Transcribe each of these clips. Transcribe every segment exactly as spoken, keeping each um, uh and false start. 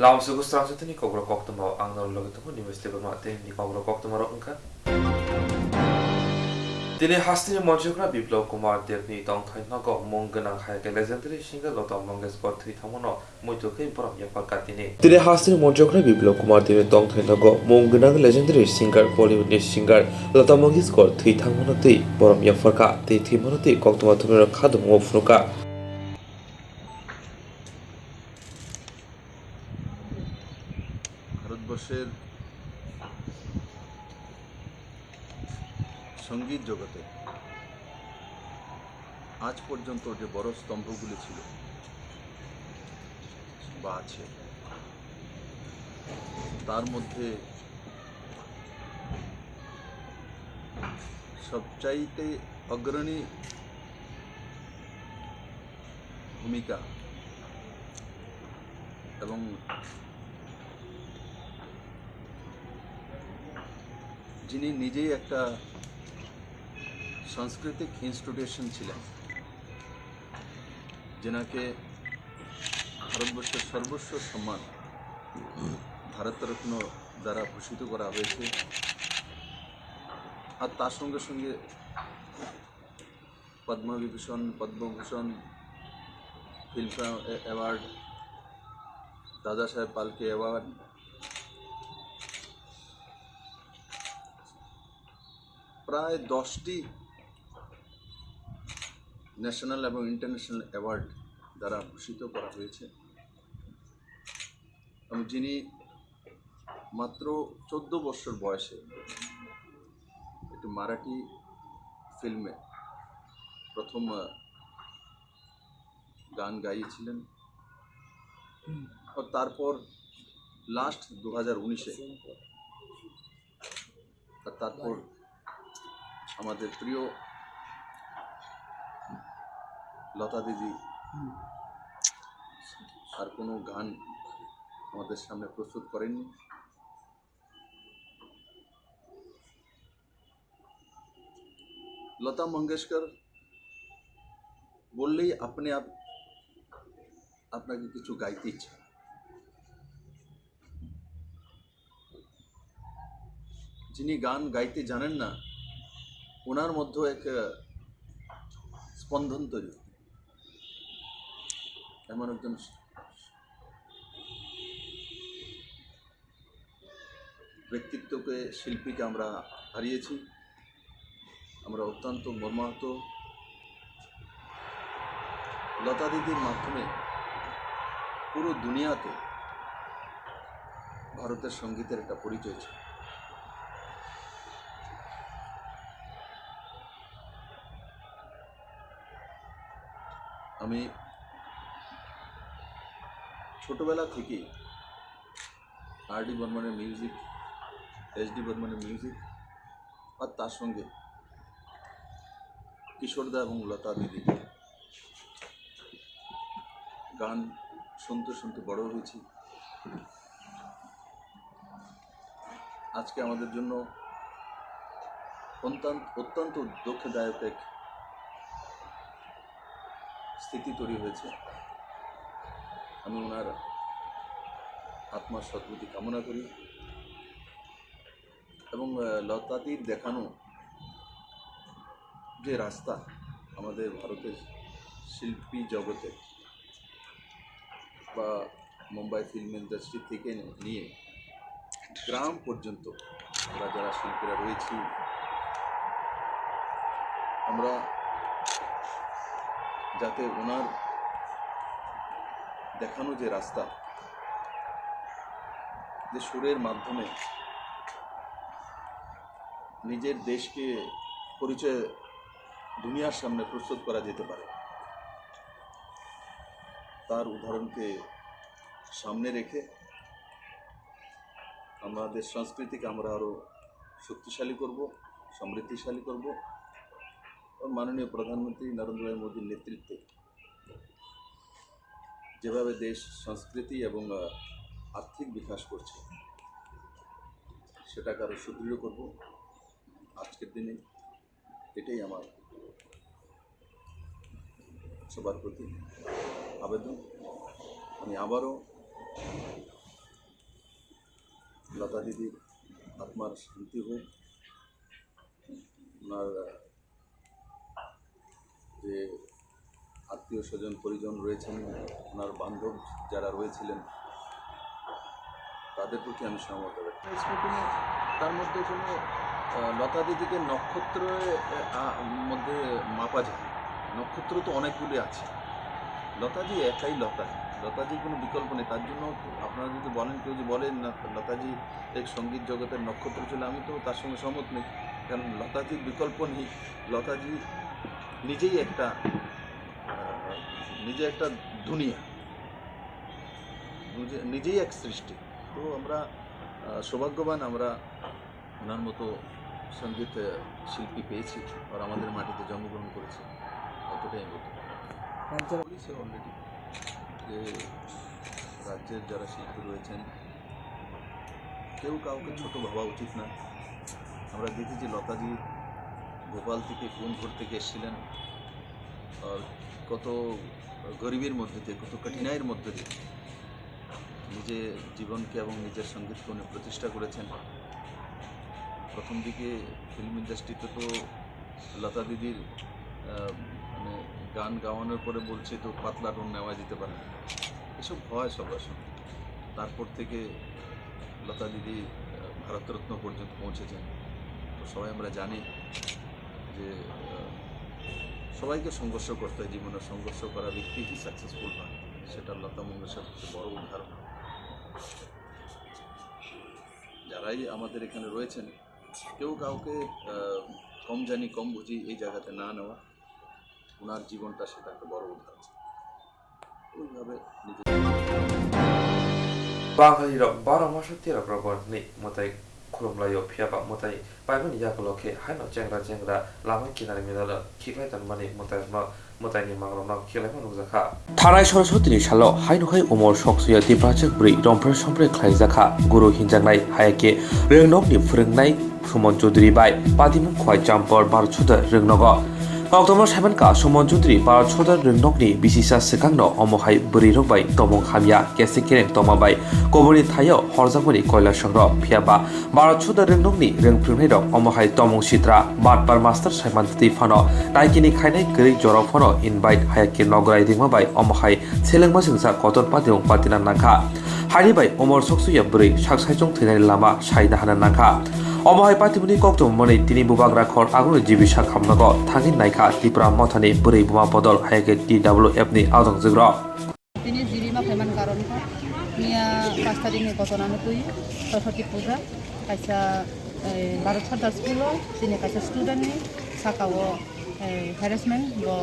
Lamsugo srangsathini kokrok koktwma ang norok logi tongo Nimesh Debbarma tei himni kokrok koktwma rok wngkha. Tini hasteni Monchokra Biplab Kumar Debni tongthai nogo mung gwnang hai khe legendary singer Lata Mangeshkar thwi thangmano muitu khe borom yapharkha tini. Tini hasteni Monchokra Biplab Kumar Debni tongthai nogo mung gwnang legendary singer Bollywood ni singer Lata Mangeshkar thwi thangmano twi borom yapharkha tei thwimano twi koktwma thumnairok kha dumungo phunukha. ভারতবর্ষের সঙ্গীত জগতে আজ পর্যন্ত যে বড় স্তম্ভগুলি ছিল বা আছে, তার মধ্যে সবচাইতে অগ্রণী ভূমিকা এবং যিনি নিজেই একটা সাংস্কৃতিক ইনস্টিটিউশন ছিলেন, যেনাকে ভারতবর্ষের সর্বোচ্চ সম্মান ভারতরত্ন দ্বারা ভূষিত করা হয়েছে। আর তার সঙ্গে সঙ্গে পদ্মবিভূষণ, পদ্মভূষণ, ফিল্মফেয়ার অ্যাওয়ার্ড, দাদা সাহেব ফালকে অ্যাওয়ার্ড, প্রায় দশটি ন্যাশনাল এবং ইন্টারন্যাশনাল অ্যাওয়ার্ড দ্বারা ভূষিত করা হয়েছে। এবং যিনি মাত্র চোদ্দ বছর বয়সে একটি মারাঠি ফিল্মে প্রথম, আহ, গান গাইয়েছিলেন। আর তারপর লাস্ট দু হাজার উনিশে, আর তারপর আমাদের প্রিয় লতা দিদি আর কোনো গান আমাদের সামনে প্রস্তুত করেননি। লতা মঙ্গেশকর বললেই আপনি আপ-, আপনাকে কিছু গাইতে ইচ্ছা। যিনি গান গাইতে জানেন না, ওনার মধ্যেও এক, আহ, স্পন্দন তৈরি হয়। এমন একজন ব্যক্তিত্বকে, শিল্পীকে আমরা হারিয়েছি। আমরা অত্যন্ত মর্মাহত। লতা দিদির মাধ্যমে পুরো দুনিয়াতে ভারতের সঙ্গীতের একটা পরিচয় ছিল। আমি ছোটবেলা থেকেই আর ডি বর্মনের মিউজিক, এস ডি বর্মনের মিউজিক আর তার সঙ্গে কিশোরদা এবং লতা দিদির গান শুনতে শুনতে বড় হয়েছি। আজকে আমাদের জন্য অত্যন্ত, অত্যন্ত দুঃখদায়ক এক স্থিতি তৈরি হয়েছে। আমি ওনার আত্মার সদ্গতি কামনা করি এবং, আহ, লতাদির দেখানো যে রাস্তা আমাদের ভারতের শিল্পী জগতে বা মুম্বাই ফিল্ম ইন্ডাস্ট্রি থেকে নিয়ে গ্রাম পর্যন্ত আমরা যারা শিল্পীরা রয়েছি, আমরা যাতে ওনার দেখানো যে রাস্তা, যে সুরের মাধ্যমে নিজের দেশকে পরিচয় দুনিয়ার সামনে প্রস্তুত করা যেতে পারে, তার উদাহরণকে সামনে রেখে আমাদের সংস্কৃতিকে আমরা আরও শক্তিশালী করব, সমৃদ্ধিশালী করব। ও মাননীয় প্রধানমন্ত্রী নরেন্দ্র ভাই মোদীর নেতৃত্বে যেভাবে দেশ সংস্কৃতি এবং, আহ, আর্থিক বিকাশ করছে, সেটাকে আরও সুদৃঢ় করব। আজকের দিনে এটাই আমার সবার প্রতি আবেদন। আমি আবারও লতা দিদির আত্মার শান্তি হোক। ওনার, আহ, যে আত্মীয় স্বজন পরিজন রয়েছেন, ওনার বান্ধব যারা রয়েছিলেন, তাদের প্রতি আমি সমবেদনা ব্যক্ত করছি। তার মধ্যে কোনো, আহ, লতা দিদিকে নক্ষত্র, আহ, মধ্যে মাপা যায়। নক্ষত্র তো অনেকগুলি আছে, লতাজি একাই লতা। লতাজির কোনো বিকল্প নেই। তার জন্য আপনারা যদি বলেন, কেউ যদি বলেন না, লতাজি এক সঙ্গীত জগতের নক্ষত্র ছিল, আমি তো তার সঙ্গে সহমত নেই, কারণ লতাজির বিকল্প নেই। লতাজি নিজেই একটা, আহ, নিজে একটা দুনিয়া, নিজে, নিজেই এক সৃষ্টি। তো আমরা, আহ, সৌভাগ্যবান, আমরা ওনার মতো সঙ্গীত, আহ, শিল্পী পেয়েছি আর আমাদের মাটিতে জন্মগ্রহণ করেছে, এতটাই আমি বলতে পারি। রাজ্যের বলেছি already যে রাজ্যের যারা শিল্পী রয়েছেন, কেউ কাউকে ছোট ভাবা উচিত না। আমরা দেখেছি লতাজি ভোপাল থেকে কোন ঘর থেকে এসেছিলেন, আর কত গরিবের মধ্যে দিয়ে, কত কঠিনাইয়ের মধ্যে দিয়ে নিজে জীবনকে এবং নিজের সঙ্গীতকে উনি প্রতিষ্ঠা করেছেন। প্রথম দিকে ফিল্ম ইন্ডাস্ট্রিতে তো লতা দিদির, আহ, মানে, গান গাওয়ানোর পরে বলছে তো পাতলা টোন নেওয়া যেতে পারে না, এসব হয় সবার সঙ্গে। তারপর থেকে লতা দিদি, আহ, ভারতরত্ন পর্যন্ত পৌঁছেছেন। তো সবাই আমরা জানি যে, আহ, সবাইকে সংঘর্ষ করতে হয় জীবনে, সংঘর্ষ করা ব্যক্তিই সাকসেসফুল হয়। সেটা লতা মঙ্গেশকর হচ্ছে বড় উদাহরণ। যারাই আমাদের এখানে রয়েছেন, কেউ কাউকে, আহ, কম জানি, কম বুঝি এই জায়গাতে না নেওয়া, ওনার জীবনটা সেটা একটা বড় উদাহরণ। ওইভাবে নিজে Bangali rok baro masa tirok rok bo ni mwtai khulumlaio, phiya ba mwtai paimani yagulo khe haino chengra chengra lama kinari minaro khiklai tonmani mwtai rokno mwtaini mangrokno khiklaima nukjakha. Thanai Saraswatini salo haino khai umor soksoya Tiprajak bwrwi romphre somphre khlaijakha, guru hinjaknai hayakhe rwngnokni phwrwngnai Suman Chaudhary bai patimung khwai Champor Bharat Sodar rwngnogo. Kokthomno saimankha Suman Chaudhary Bharat Sodar rwngnokni bisisa swkangno omo hai bwrwirok bai tongmung hamya, kese kereng tongma bai kubuini thaio horjakmani koilasongrok, phiya ba Bharat Sodar rwngnokni rwngphwrwngnairok omo hai tongmung sitra, batpar master saiman twi phano, naikini khainai kwrwi jorao phano invite hayakhe nograi ringma bai omo hai selengma swngsa kotor patimung patina nangkha. Haini bai umor soksuya bwrwi sak saichung thwinani lama sai nahana nangkha. Omo hai patimungni koktwma manwi tini bubagra khor aguni jibi sak hamnogo thangwi naikha Tipra Mothani bwrwi buma bodol hayakhe T W F ni adongjwkrok. Tini G B ma phaiman karon kha. Miya pash tarikh ni ghotona no twi Saraswati puja kaisa, eh, Bharat Sardar school o chini kaisa student ni saka o, eh, harassment bo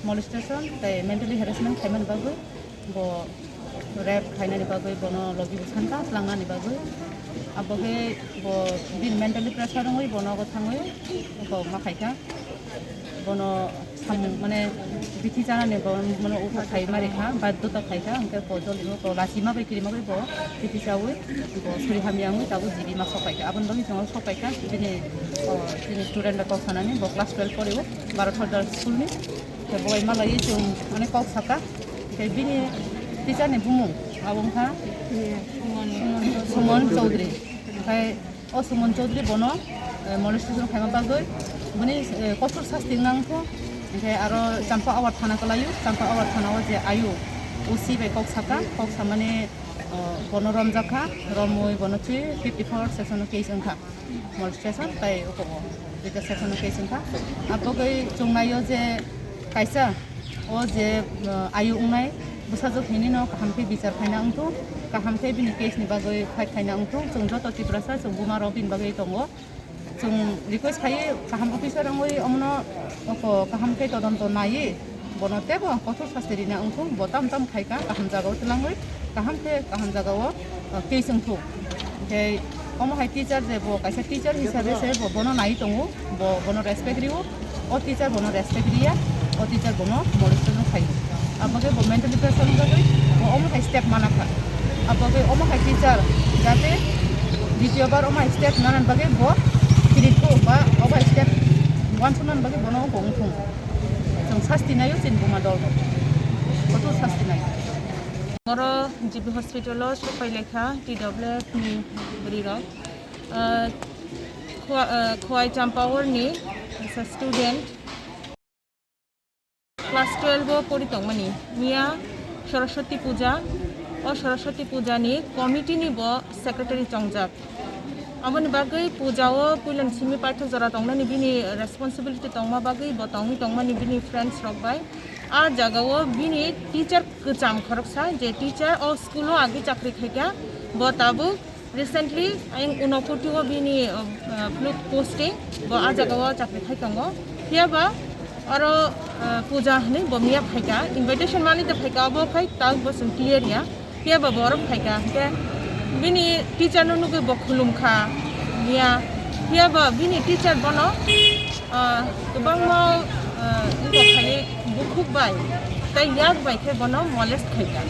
molestation tei mentally harassment khaimani bagwi bo rape khainani bagwi bono logi bwskanka tlangnani bagwi. Abo khe bo bini mentally pressure wngwi bo nogo thangwi kok ma khaikha. Bono samung mane bithi chanani bo mane uphar khai mari kha, baddhota khai kha, hwnkhe bo jolino bo lachima bai kirima bai bo bithi chaui bo suri hamya wngwi tabuk G B ma sok pai kha. Aboni bagwi chwng sok pai kha, bini, o, bini student bai kok sanani, bo class twelve pori o, Bharat Sardar school ni. Khe bo bai malaiwi chwng mane kok saka, khe bini teacher ni bumung abo wngkha Suman Chaudhary. Khai O Suman Chaudhary bono, eh, molestation khaima bagwi bini, eh, kothor sasti wngna wngkho. Hinkhe aro Champa Awar thana kwlaio, Champa Awar thana o je ayu O C bai kok saka, kok samani, oh, bono romjakha, romwi bono twi fifty four section o case wngkha, molestation tei oko o duita section o case wngkha. Abogwi chwngnaio je kaisa o je, uh, ayu wngnai bwsajwk hinino kaham khe bichar khaina wngthung, kaham khe bini case ni bagwi fight khaina wngthung. Chwng joto Tiprasa chwng buma rok bini bagwi tongo. Chwng request khai kaham officer wngwi omono oko kaham khe todonto naiwi bono teibo kothor sasti rina wngthung. Bo tam tam khaikha kaham jagao twlangwi, kaham khe kaham jagao, uh, case wngthung. Hinkhe omo hai teacher je bo kaisa teacher hisabe se bo bono nai tongo, bo bono respect rio, o teacher bono respect riya, o teacher bono molestation khai. Abagwi bo mentally pressure wngwi bo omo hai step mana kha. Abagwi omo hai teacher jate ditiyo bar omo hai step nana bagwi bo kiritgo ba obo hai step wansukna bagwi bono bo wngthung. Chwng sasti naio chini buma dol rok. Kotor sasti nai. Oro G B hospital o sopai laikha T W F ni bwrwi rok. Ah, Khwa-, ah, Khwai Champawar ni kaisa student class twelve o pori tongmani, miya Saraswati Puja, o Saraswati Puja ni committee ni bo secretary chongjak. Aboni bagwi puja o puilani simi paithak jora tongnani bini responsibility tongma bagwi bo tongwi tongmani bini friends rok bai. A jaga o bini teacher kwcham khoroksa, je teacher o school o agi chakri khaikha, bo tabuk recently ayang Unakoti o bini, uh, uh, flute posting, bo a jaga o chakri khai tongo. Phiya ba oro, uh, puja hinwi bo miya phaikha, invitation mani ta phaikha, obo khai tak bo chwng clear ya. Phiya ba borok phaikha, hwnkhe bini teacher no nugwi bo khulumkha, miya. Phiya ba bini teacher bono, ah, kwbangma, ah, wngkha khaini bukhuk bai tei yak bai khe bono molest khaikha.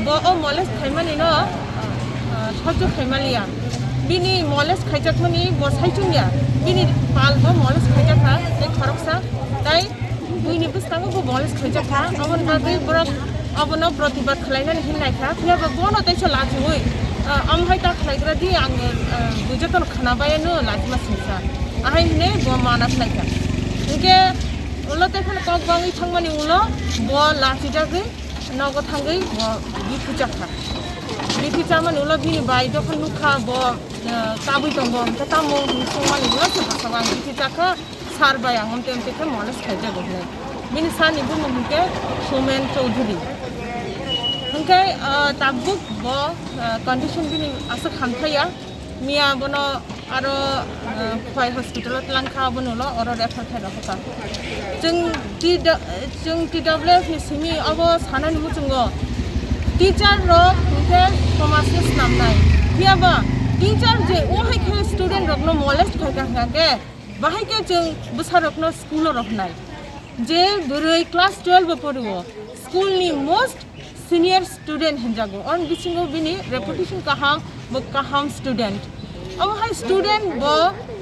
Bo o molest khaimani no, ah, sojjo khaimaliya. Bini molest khaijakmani bo saichung ya. Bini pal bo molest khaijakha tei khoroksa tei buini bwskango bo molest khaijakha, aboni bagwi borok abono protibad khlainani hin naikha, phiya ba bono teisa lachiui, ah, omo hai ta khlaigra di, ang, ah, bui jotono khna bai ano lachima singsa, ahai hwnwi bo mana khlaikha. Hinkhe ulo tei phano kok bangwi thangmani ulo bo lachijagwi nogo thangwi bo biphi chakha. Biphi chamani ulo bini bai dophano nukha bo, ah, tabwi tongo, hinkhe tamo hinwi swngmani ulo se bwskango ang biphi chakha. Sir bai ang amte amte khe molest khaijago hinwi. Bini sir ni bumung hinkhe Somen Chowdhury. Hinkhe, ah, tabuk bo, ah, condition bini aswk hamthaiya. Miya bono aro, ah, Khwai hospital o twlangkha, abono ulo oro refer khai rokha. Chwng T W, chwng T W F ni simi obo sanani muchungo teacher rok hinkhe somaj no snamnai. Phiya ba teacher je o hai khe student rok no molest khaikha hwnkhe, bahai khe chwng bwsarokno school-o rohornai. Je bwrwi class twelve-o poro, school-ni most senior student hinjago. Oni bisingo bini reputation kaham, bo kaham student. Omo hai student bo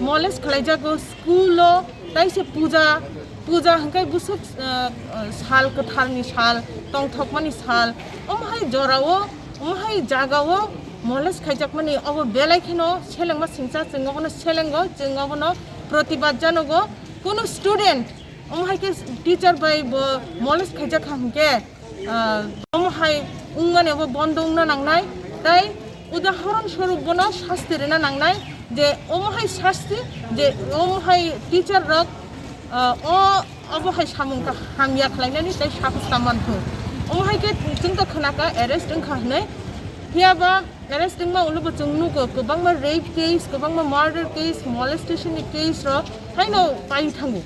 molest khlaijago school-o, tai se puja, puja hwnkhe bwswk, ah, ah, sal kwtharni sal, tongthokmani sal. Omo hai jorao, omo hai jagao molest khaijakmani obo belai kheno selengma singcha, chwng obono selengo, chwng obono protibad janogo. Kunu student omo hai khe teacher bai bo molest khaijak kha hinkhe, ah, omo hai wngmani obo bondo wngna nangnai, tai udahoron swarup bono sasti rwna nangnai, je omo hai sasti, je omo hai teacher rok, ah, o, obo hai samung kha hamya khlainani tei sakhos ta manthung. Omo hai khe chwng to khna kha arrest wngkha hinwi, phiya ba arrest wngma ulo bo chwng nugo, kwbangma rape case, kwbangma murder case, molestation ni case rok haino pai thango.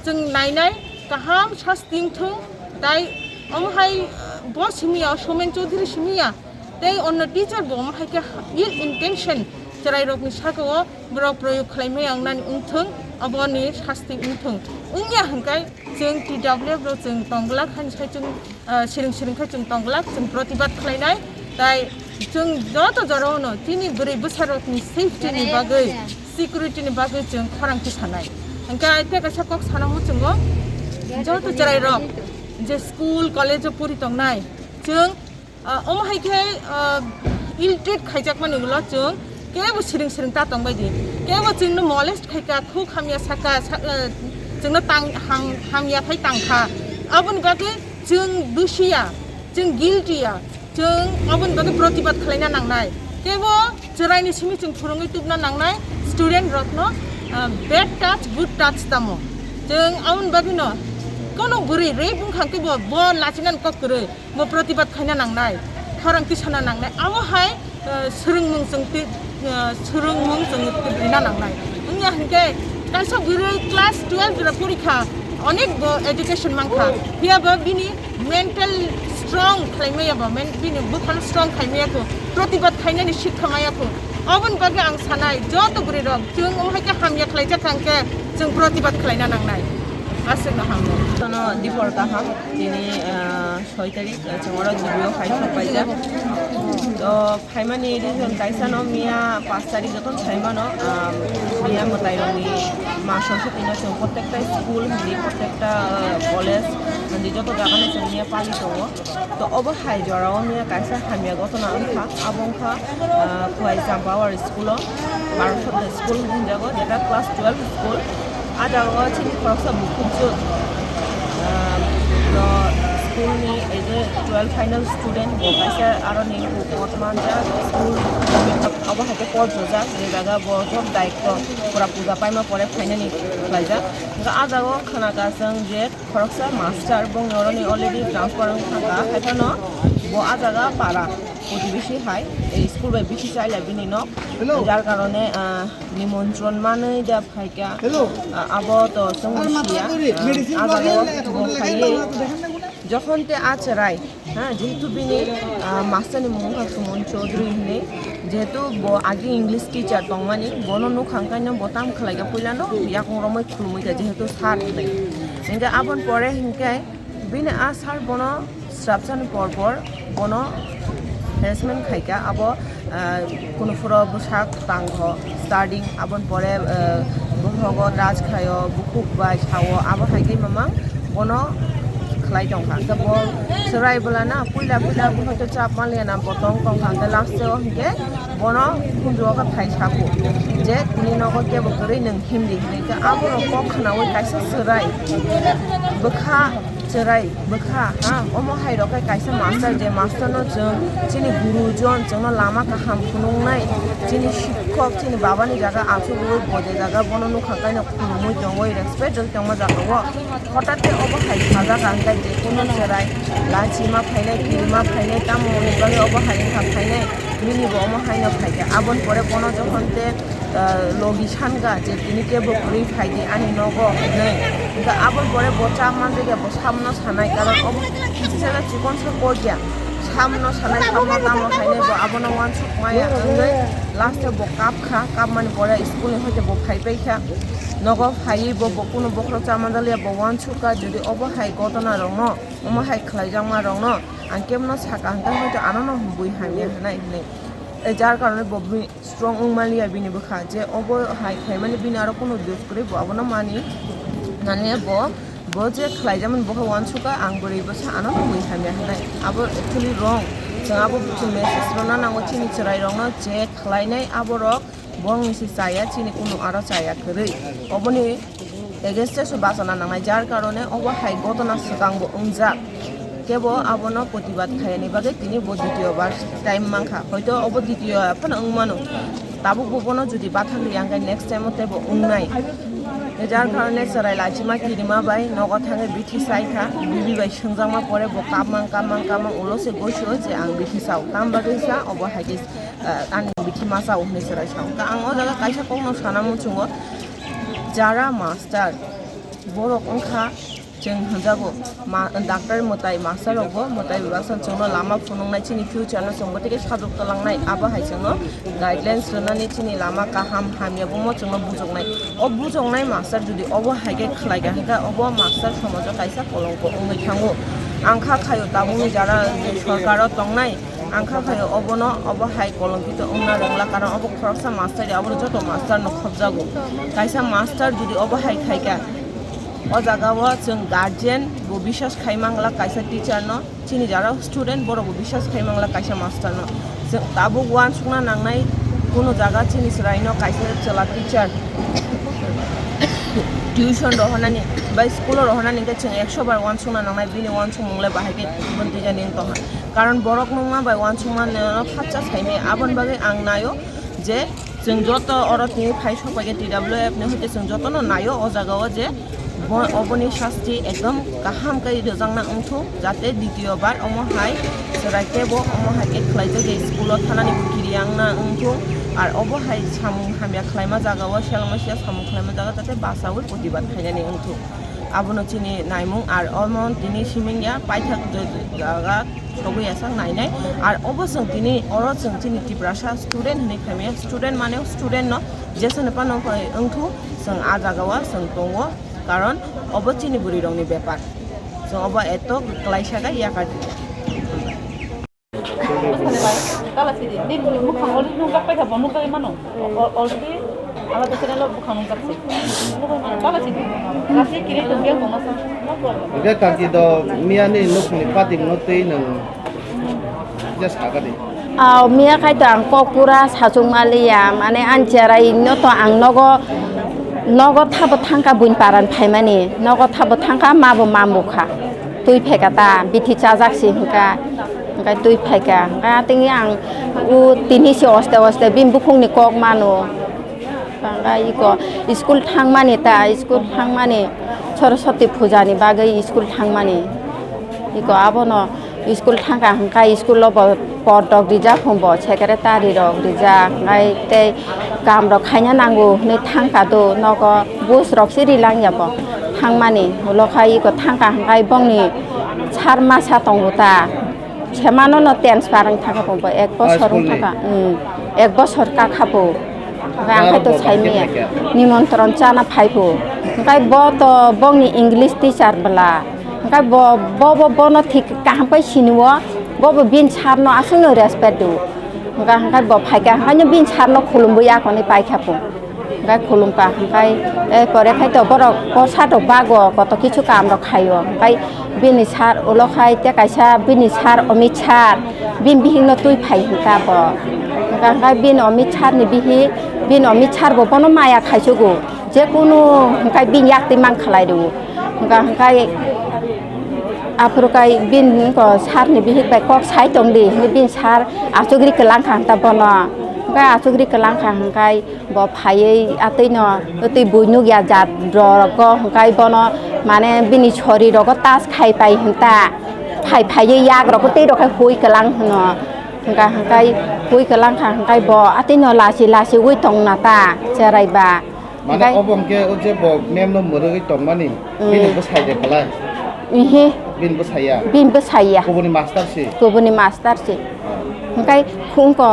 Chwng nainai kaham sasti wngthung, tai omo hai, uh, bo simiya, Somen Chowdhury simiya, tei onno teacher bo omo hai khe ill intention chwrai rokni saka o borok proyog khlai maya wngnani wngthung, aboni sasti wngthung. Wngya hwnkhe chwng T W F rok chwng tongglak haino sai chwng, ah, siring siring khe chwng tongglak, chwng protibad khlainai, tai chwng joto jorao no chini bwrwi bwsarokni safety ni bagwi, security ni bagwi chwng khorang tisanai. Hwnkhe ai tei kaisa kok sana muchungo, joto chwrai rok je school, college o pori tongnai, chwng, ah, omo hai khe, ah, ill treat khaijakmani ulo chwng kebo siring siring ta tongbai di, kebo chwngno molest khaika, khuk hamya saka, sa-, ah, chwngno tang ham-, hamya phai tangkha, aboni bagwi chwng dusiya, chwng guilty ya, chwng aboni bagwi protibad khlaina nangnai. Kebo chwraini simi chwng phwrwngwi tubna nangnai student rokno, ah, bad touch, good touch tamo. Chwng aboni bagwino kono bwrwi rape wngkha khe bo, bo lachinani kok kwrwi, bo protibad khaina nangnai, khorang tisana nangnai. Abo hai, ah, swrwngmung chwng ti-, ah, swrwngmung chwng tibwrwina nangnai. Wngya hinkhe kaisa bwrwi class twelve jora porikha, onek bo education mankha, phiya ba bini mental strong khlai maya bo, men-, bini bukhano strong khai maya kho, protibad khainani sikha maya kho. Aboni bagwi ang sanai, joto bwrwi rok chwng omo hai khe hamya khlaijak kha hwnkhe chwng protibad khlaina nangnai. Aswk kaham. Tono dipor kaham. Tini, ah, soi tarik, ah, chwng oro G B O hai sok paijak. To phaimani reason kaisa no miya panch tarik joto phaimano, ah, miya mwtai rokni ma Saraswati no chwng protekta school hindi, protekta, ah, college hindi joto jaga no chwng miya pali tongo. To obo hai jora o miya kaisa hamya gotona wngkha, abo wngkha, ah, Khowai Champawar school o, Bharat School hinjago, jeta class twelve school. A jaga o chini khoroksa bukhukjwk, ah, no school ni ei je twelve final student bo kaisa aroni kot manjak school, obo hai khe pot rwjak, je jaga bo job daityo pura puja paima pore phainani khlaijak. Hwnkhe a jaga o khna ka chwng je khoroksa master, bongni oroni already transfer wng thangkha, haiphano bo a jaga para protibesi hai, ei school bai bithi chaila bini nok, jar karone, ah, nimontron manwi da phaikha. Ah, abo to chwng siya, ah, a jaga o bo phaiwi jokhon te a chwrai, ha, jehetu bini, ah, master ni mung wngkha Suman Chaudhary hinwi, jehetu bo agi English teacher tongmani, bono nukha hwnkhe no bo tam khlaikha, puilano yakung romwi khulumwi kha, jehetu sir hinwi. Hwnkhe aboni pore hwnkhe bini a sir bono swrapsani por por bono harassment khaikha, abo, ah, kunu phuro bwsak tangkho, starting aboni pore, ah, bumhogo touch khaio, bukhuk bai sao, abo hai khe mamang bono khlai tongkha. Hwnkhe bo chwrai bwlana puila puila bo hoito chap manliya na bo tong tongkha, hwnkhe last o hwnkhe bono khunju o khe phai sako je tini nogo kebo kwrwi nwng himdi hinwi khe, aborok kok khnaui kaisa chwrai bwkha, chwrai bwkha, ha, omo hai rok khe kaisa master, je master no chwng chini gurujon, chwngno lama kaham phunuknai, chini shikhok, chini babani jaga achugwi bo je jaga bono nukha kaino khulumui tongwi respect rwui tongma jaga o. Hothat khe obo hai sajak ang khe je kunu chwrai lachima phainai, kirima phainai, tamo hwnwi bagwi obo hai wngkha phainai, bini bo omo haino phaikha. Aboni pore bono jokhon te, ah, logi sankha je tini kebo kwrwi phaidi ani nogo hwnwi. Hwnkhe aboni pore bo chap manjakya, bo samno sanai, karon obo kisa chikon sa kokya, samno sanai, samno tamo phainai, bo abono uansuk maya wngwi last o bo kapkha, kapmani pore school ni hoite bo phaipaikha. Nogo phaiwi bo, bo kunu bokhorok chap manjakliya, bo uansukha, jodi obo hai gotona rokno, omo hai khlaijakma rokno ang kebno saka hwnkhe hoito ano no bui hamya hwnai hinwi. E, jar karone bo bini strong wngmaliya bini bwkha je obo hai khlaimani bini aro kunu dos kwrwi bo abono mani. Mane bo, bo je khlaijakmani bo khe uansukha, ang bwrwi bwsa ano no bui hamya hwnai. Abo actually wrong. Chwng abo chwng message rwna nango chini chwrai rokno je khlainai aborok. Bongni se chaya, chini kunu aro chaya kwrwi. Oboni against o se bachana nangnai, jar karone obo hai gotona swkang bo wngjak. Kebo abono protibad khaiyani bagwi tini bo ditiyo bar time mankha. Hoito obo ditiyo phano wngmano. Tabuk bo bono jodi bathang riya hwnkhe next time o teibo wngnai. Jar karone chwrai lachima kirima bai nogo thangwi bithi chaikha. Bibi bai swngjakma pore bo kapmang, kapmang, kapmang ulo se gosio je ang bithi chao. Tam bagwi sa obo hai khe ah, ani bithi masa o hwnwi chwrai sa. Hwnkhe ang o jaga kaisa kokno sana muchungo, jara master borok wngkha, chwng hwnjago ma-, doctor mwtai master rokbo mwtai bebaksa chwngno lama phunuknai, chini future no chwngbo tei sajwk twlangnai, abo hai chwngno guidelines rwnani chini lama kaham hamya bumo chwngno bujoknai. O bujoknai master jodi obo hai khe khlai kha hwnkhe obo master somojo kaisa kolongko wngwi thango. Ang kha khaio tabukni jara sorkaro tongnai, ang kha khaio obono obo hai kolonkito wngna rwngla, karon obo khoroksa master ya, obo joto master no khobjago. Kaisa master jodi obo hai khai kha, o jaga o chwng guardian bo biswas khai mangla kaisa teacher no, chini jara student borok bo biswas khai mangla kaisa master no. Chwng tabuk uansukna nangnai, kuno jaga chini chwrai no kaisa chwla teacher tuition rohornani bai school o rohornani hwnkhe chwng ekso bar uansukna nangnai, bini uansukmung le bahai khe bwntwi jani wng tongkha. Karon borok nungma bai uansukma no phatsa saimaya, aboni bagwi ang naio je chwng joto oro tini phai sok bai khe T W F ni hoite chwng jotono naio o jaga o je bo-, oboni sasti ekdom kaham khe rwjakna wngthung, jate ditiyo bar omo hai chwrai tebo omo hai khe khlaijak je school o thanani bo kiriya wngna wngthung, ar obo hai samung hamya khlaima jaga o selengma sia samung khlaima jaga jate bachaui protibad khainani wngthung. Abono chini naimung, ar omo tini siming ya paithak jaga sogwi ya sak nainai. Ar obo chwng tini oro chwng chini Tiprasa student hinwi khaimaya, student mane student no jesani phano wngthung, chwng a jaga o chwng tongo, karon Obo chini bwrwi rokni bepar. Chwng obo eto kwlai sakha yakar. Tala sidi, nini bwkhang already nukjak paikha bo, nukjagwi mano. Al-, already alada channel o bwkhang nukjak se. Nukjagwi mano, tala sidi. Lasi kiri tongya tongma sa, no problem. Hwnkhe kaki do miyani nukhungni patimno twi nwng kisa sakha di. Ah, miya khai to ang kok pura sachung maliya, mane ani cherai no to ang nogo, nogo thabo thangkha buini paran phaimani, nogo thabo thangkha ma bo mamukha. Twi phaikha ta, bithi chajak si hwnkha, hwnkhe twi phaikha. Hwnkhe atwngwi ang o tini se oste oste bini bukhukni kok mano. Hwnkhe iko school thangmani ta, school thangmani Saraswati pujani bagwi school thangmani. Iko abono school thangkha hwnkhe school o bo por rok rijak hwn bo secretary rok rijak hwnkhe tei kam rok khaina nango hwnwi thangkha do nogo bus rok se rilangya bo thangmani ulo khai iko thangkha hwnkhe bongni sar masa tongo ta semano no transfer wng thangkha bo ek bosor wng thangkha ek bosor kakha bo hwnkhe ang khai to saimaya nimontron chana phai bo hwnkhe bo to bongni English teacher bwla hwnkhe bo bo bono thik kaham pai sini o bo bo bini sar no aswk no respect do. Hwnkha hwnkhe bo phaikha, hwnkhe bini sar no khulumwi akonwi paikha pung. Hwnkhe khulumkha hwnkhe, eh, pore khai to borok kosa rok bago koto kichu kam rok khaio. Hwnkhe bini sar ulo khai tei kaisa bini sar Amit sar, bini bihik no twi phai hwnkha bo. Hwnkha hwnkhe bini Amit sar ni bihik, bini Amit sar bo bono maya khaichugo. Jekunu hwnkhe bini yak twi mang khlai rwo. Hwnkha hwnkhe aphuru khai bini wngkha sar ni bihik bai kok sai tong di hwnwi bini sar achugri kwlang kha hwnkha bono. Hwnkhe achugri kwlang kha hwnkhe bo phaiwi atwi no twi bui nukya jat rok hwnkhe bono mane bini sori rogo tas khai pai hwnkha phai phaiwi yak rok tei rok khai hui kwlang hwno. Hwnkha hwnkhe hui kwlang kha hwnkhe bo atwi no lachi lachi ui tong na ta cherai ba. Mane obo hwnkhe o je bo mem no mwrwgwi tongmani, bini bwsai de belai? Ihi. Bini bwsai ya? Bini bwsai ya. Kubuni master si? Kubuni master si. Hwnkhe khungko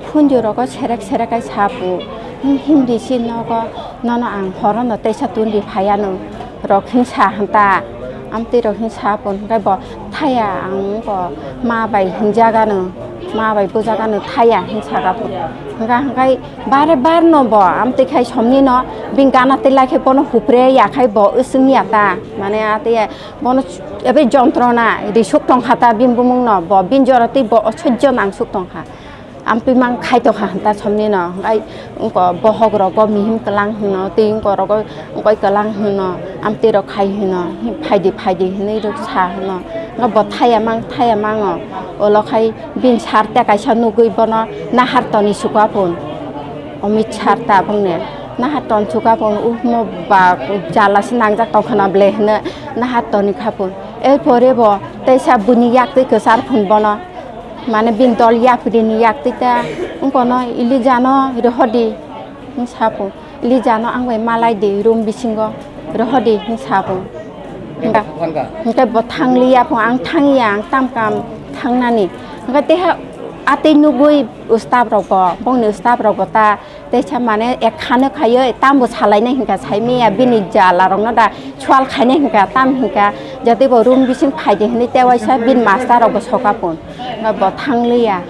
khunju rogo serek serek kai sapu. Hindi si nogo nono ang horono teisa tundi phaiya nung rok hinsa hanta. Amtwi rok hinsa pun hwnkhe bo thaya ang bo ma bai hinjagano, ma bai bujagano thaya hinsa gapun. Hwnkha hwnkhe bare bar no bo amtwi khai somni no bini gana tei lai khe bono hupre ya khai bo wswng ya ta. Mane atwi bono ebe jontrona risuk tong kha ta bini bumung no bo bini jora twi bo osojjo nangsuk tong kha. Amtwi mang khai tong kha hanta somni no, ai wngko bohok rogo mihim kwlang hwno, tei wngko rogo wngkoi kwlang hwno, amtwi rok khai hwno, phaidi phaidi hwnwi rok sa hwno. Wngkha bo thaya mang, thaya mango, ulo khai bini sar tei kaisa nugwi bono nahar toni suka pun, Amit sar ta bongni nahar ton suka pun, uhmo ba jala se nangjak tong khwna ble hwno nahar toni kha pun. Erpore bo teisa buini yak twi kwchar pun bono. Mane bini dol yapri ni yak twi ta wngkono Elijah no rohor di hwn sapo. Elijah no ang bai malai di room bisingo rohor di hwn sapo. Hwnkhe bo thang liya pho ang thang ya ang tam kam thang nani. Hwnkhe teha atwi nugwi staff rok bo bongni staff rok bo ta Teisa mane ek khano khayo tambo salainai hinka saimaya bini jala rokno da swal khainai hinka tam hinka jatwi bo room bising phaidi hinwi tewaisa bini master rok bo soka pun bo thangliya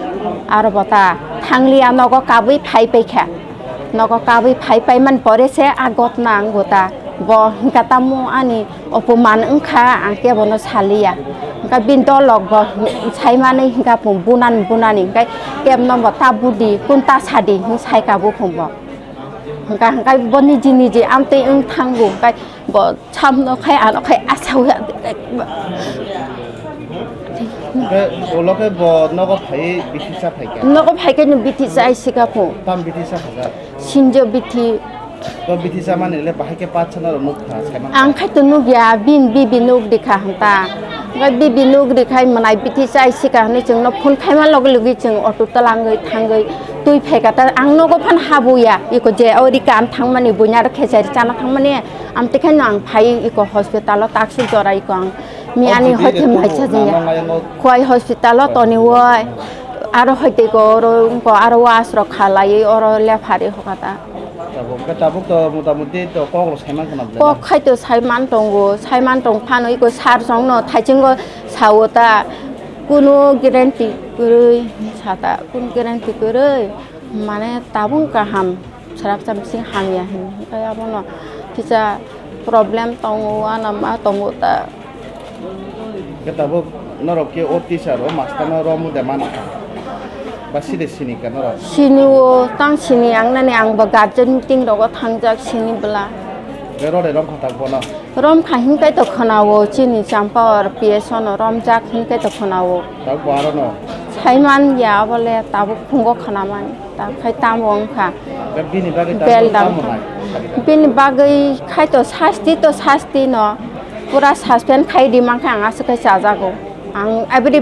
aro bo ta thangliya nogo kabwi phai paikha nogo kabwi phai paimani pore se a gotna ang bo ta bo hinka tamo ani Opoman wngkha, ang kebono saliya. Hwnkhe bini dolok bo saimanwi hwnkha pung bunani bunani, hwnkhe kebno bo ta budi, kun ta sadi hwnwi saikha buphung bo. Hwnkha hwnkhe bo niji niji amtwi wng thango, hwnkhe bo samno khai ano khai asaui. Hwnkhe ulo khe bo nogo phaiwi bithi cha phaikha? Nogo phaikhe no bithi chai sikha phung. Tam bithi cha khaja? Sinjo bithi. To bithi chamani le bahai khe path sana rok nukha, saimang. Ang khai to nukya, bin bibi nuk dikha hanta. Hwnkhe bibi nuk dikhai mwnai bithi chai sika hwnwi chwngno phone khaima logi logi chwng auto twlangwi thangwi twi phaikha ta. Ang nogo phan habuya, iko je o rika ang thangmani buina rok khechari chana thangmani, amtwi khaino ang phai iko hospital o taksuk jora iko ang miyani hoite maisa jaya. Khwai hospital o toniwoi, aro hoite iko oro wngko aro was rok khalaiwi oro lephari hokata. Tabuk, hwnkhe tabuk to motamuti to kok rok saiman khna bwle. Kok khai to saiman tongo, saiman tong phano iko sar song no thaiching go sao ta, kunu guarantee kwrwi sa ta, kunu guarantee kwrwi, mane tabuk kaham, srapsa bising hamya hin, hwnkhe abono kisa problem tongo, uanama tongo ta. Khe tabuk norok khe o teacher, o master no romu de man kha? Ba side sini kha norok? Sini o, tang sini ang nani, ang bo guardian meeting rogo thangjak sini bwla. Khe rode rom kha tak bono? Rom kha hinkai to khwnao, chini Champahor P S O no romjak hinkai to khwnao. Tak bo aro no? Saiman ya abole tabuk phungo khwnamani. Ta khai tamo wngkha. Bini bagwi ta beldam tamo nai? Bini bagwi khai to sasti to sasti no. Pura suspend khai di mankha ang aswk khai chajago. Ang abri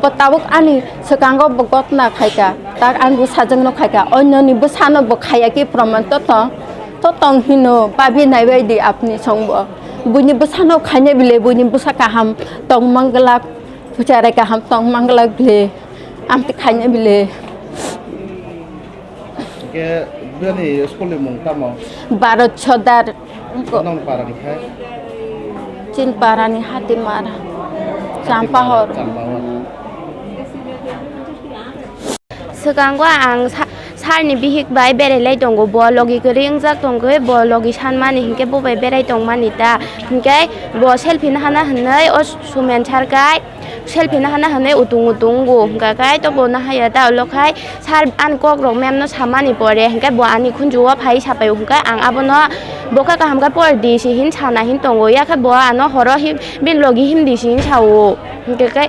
bo tabuk ani swkango bo gotna khaika. Tak ang bwsajwk no khaika. Onyo ni bwsano bo khaya ki proman to tong. To tong hino babi nai bai di apni songbo. Buini bwsano khaina bile buini bwsa kaham tong manglak. Pucharai kaham tong manglak bile. Amte khaina bile. Hingke bini school ni mung tamo? Bharat Sodar. Nong para ni khai? Chin para ni Hatimar. Champahor. Champahor. Swkango ang sa-, sir ni bihik bai berai lai tongo, bo logi kwrwi wngjak tongkhe, bo logi sanmani hinkhe bo bai berai tongmani ta, hinkhe bo selfie nahana hinwi o Sumen sir kai. Selfie nahana hinwi utung utung wngo, hwnkha khe to bo nahaya ta, ulo khai sir ani kok rok ma'am no samani pore, hwnkhe bo ani khunju o phai sapai o, hwnkhe ang abono bo khe kaham khe por di si hin sana hin tongo, ya khe bo ano horo him, bini logi him di si hin sao, hwnkhe khe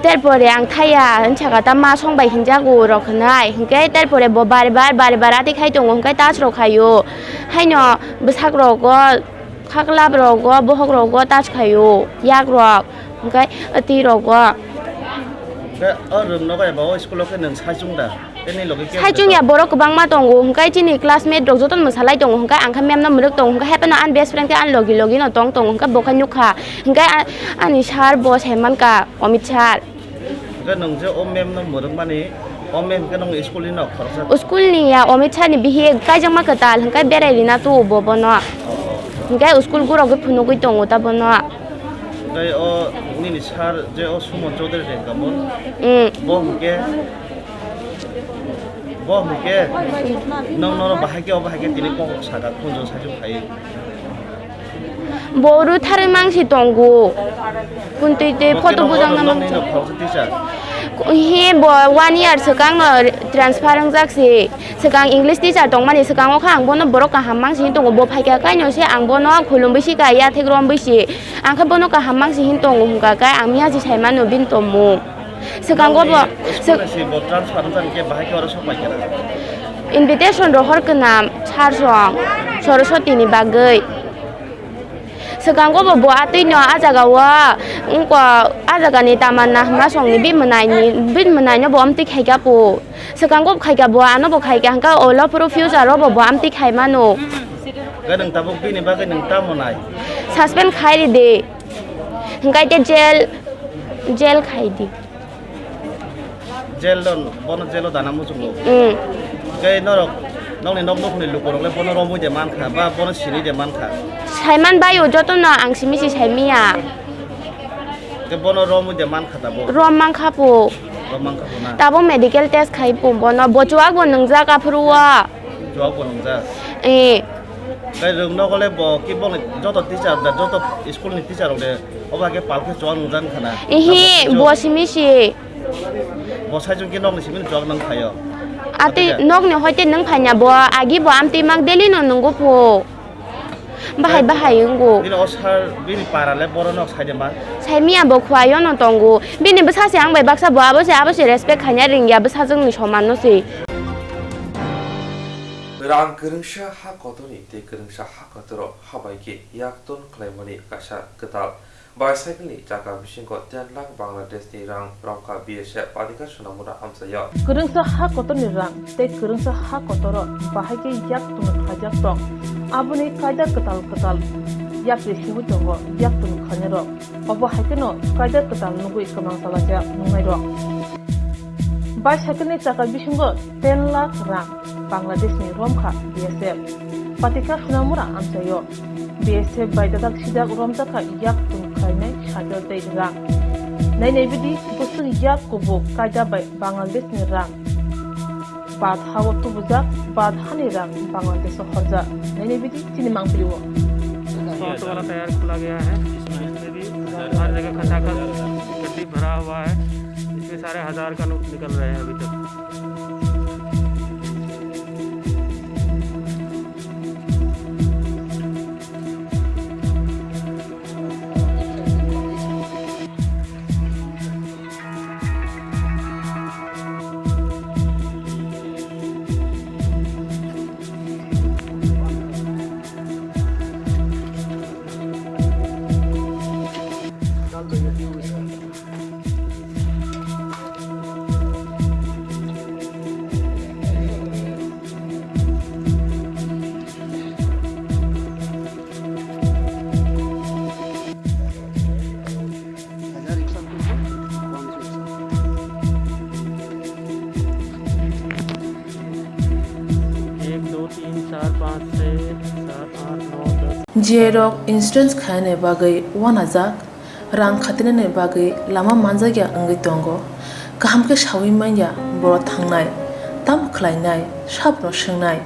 ter pore ang thaya hin saka ta ma song bai hinjago rok hinai, hwnkhe ter pore bo bar bar bar bar ati khai tongo, hwnkhe touch rok khai o, haino bwsak rogo. Khaklap rogo, bohok rogo touch khaio, yak rok, hwnkhe twi rogo. Hwnkhe o rwng nogo eba o school o khe nwng saichung da? Tei nini logi kebo saichung ya, borok kwbangma tongo, hwnkhe chini classmate rok jotono mwsalai tongo, hwnkhe ang khe ma'am no mwrwk tongo, hwnkhe haphano ani best friend khe ani logi logi no tong tongo, hwnkhe bo khe nukha, hwnkhe a-, ani sir bo saimankha, Amit sir. Hwnkhe nwng je o ma'am no mwrwkmani, o ma'am khe nwng school ni no khoroksa? School ni ya, Amit sir ni bihik kaijakma kwtal, hwnkhe berai rina tuo bo bono. Oh, oh. Hwnkhe school gurogwi phunugwi tongo ta bono. Tei o nini sir je o Suman Chowdhury ni hwnkha bo? Mm. Bo hwnkhe, bo hwnkhe nwng nono bahai khe, o bahai khe tini kok saka khunju saichung khai. Bo rutharwi mangsi tongo. Kuntwi twi photo bujang na mangsa. He bo one year swkang no transfer wngjak si. Swkang English teacher tongmani swkango kha ang bono borok kaham mangsi hin tongo. Bo phaikha kaino se ang bono khulumwi si ka yathek romwi si. Ang khe bono kaham mangsi hin tongo hwnkha khe ang miya si saimano bini tongmung. Swkango bo, nini school ni si bo transfer wngkha hwnkhe bahai khe oro sok paikha na? Invitation rohor kwnam sir song Saraswati ni bagwi. Swkango bo, bo atwi no a jaga o wngkha, a jaga ni tamanna hwnma song ni bini mwnai ni, bini mwnai no bo amtwi khaikha po. Swkango bo khaikha bo, ano bo khaikha hwnkhe ulo phuru future o bo, bo amtwi khai mano. Hwnkhe nwng tabuk bini bagwi nwng tamo nai? Suspend khai ridi. Hwnkhe te jail, jail khai di. Jail o, bono jail o dana muchungo. Mm. Tei norok, nokni nok nukhungni lukurok le bono romwi de mankha, ba bono sinwi de mankha? Saiman bai o, jotono ang simi si saimiya. Tei bono romwi de mankha tabuk? Rom mankha po. Rom mankha po na? Tabuk medical test khai po bono, bo chuak bo nwngjak aphuru o. Chuak bo nwngjak? Eh. Tei rwng nogo le bo ki bongni joto teacher da, joto school ni teacher rok de, obo hai khe pal khe chuak nwngjak wngkha na? Ihi, abo bo simi si. Bo saichung khe nokni simi chuak nwng phaio. Atwi nokni hoite nwng phaina bo, agi bo amtwi mak daily no nwngo pho. Bahai bahai wngo. Bini o sir, bini para le borok nok sai de ma? Saimiya bo khuaio no tongo. Bini bwsa se ang bai baksa bo abo se, abo se respect khaina ringya bwsajwk ni soman no se. Rang kwrwngsa ha kotorni tei kwrwngsa ha kotoro ha bai khe yak ton khlaimani kaisa kwtal. Bicycle ni chaka bisingo ten lakh Bangladesh ni rang romkha B S F adhikar swnamuna amchaio. Kwrwngsa ha kotorni rang tei kwrwngsa ha kotoro bahai khe yak tunu khlaijak tong. Aboni kaida kwtal kwtal yapri singwi tongo yak tunu khlainairok. Obo hai kheno kaida kwtal nugwi kwmang chalajak nungnairok. Bicycle ni chaka bisingo ten lakh rang. Bangladeshni romkha B S F. Patikha Sonamura amchaio. B S F bai dadak sidak romjakha yak tung khlainai cycle tei rang. Nainai bidi bwswk yak kubuk kaida bai Bangladeshni rang. Bad hao tubujak, bad hani rang Bangladesh o horjak. Nainai bidi chini mangpili o. ये ऑटो वाला टायर खुला गया है, इसमें भी हर जगह खचाखच गड्डी भरा हुआ है, इसमें सारे हजार का नोट निकल रहे हैं अभी तक। एक, दो, तीन, चार, पाँच, छः, सात, आठ, नौ, दस। J rok insurance khainani bagwi uanajak, rang khatinani bagwi lama manjakya wngwi tongo. Kaham khe saui manya borok thangnai, tamo khlainai, sabono swngnai.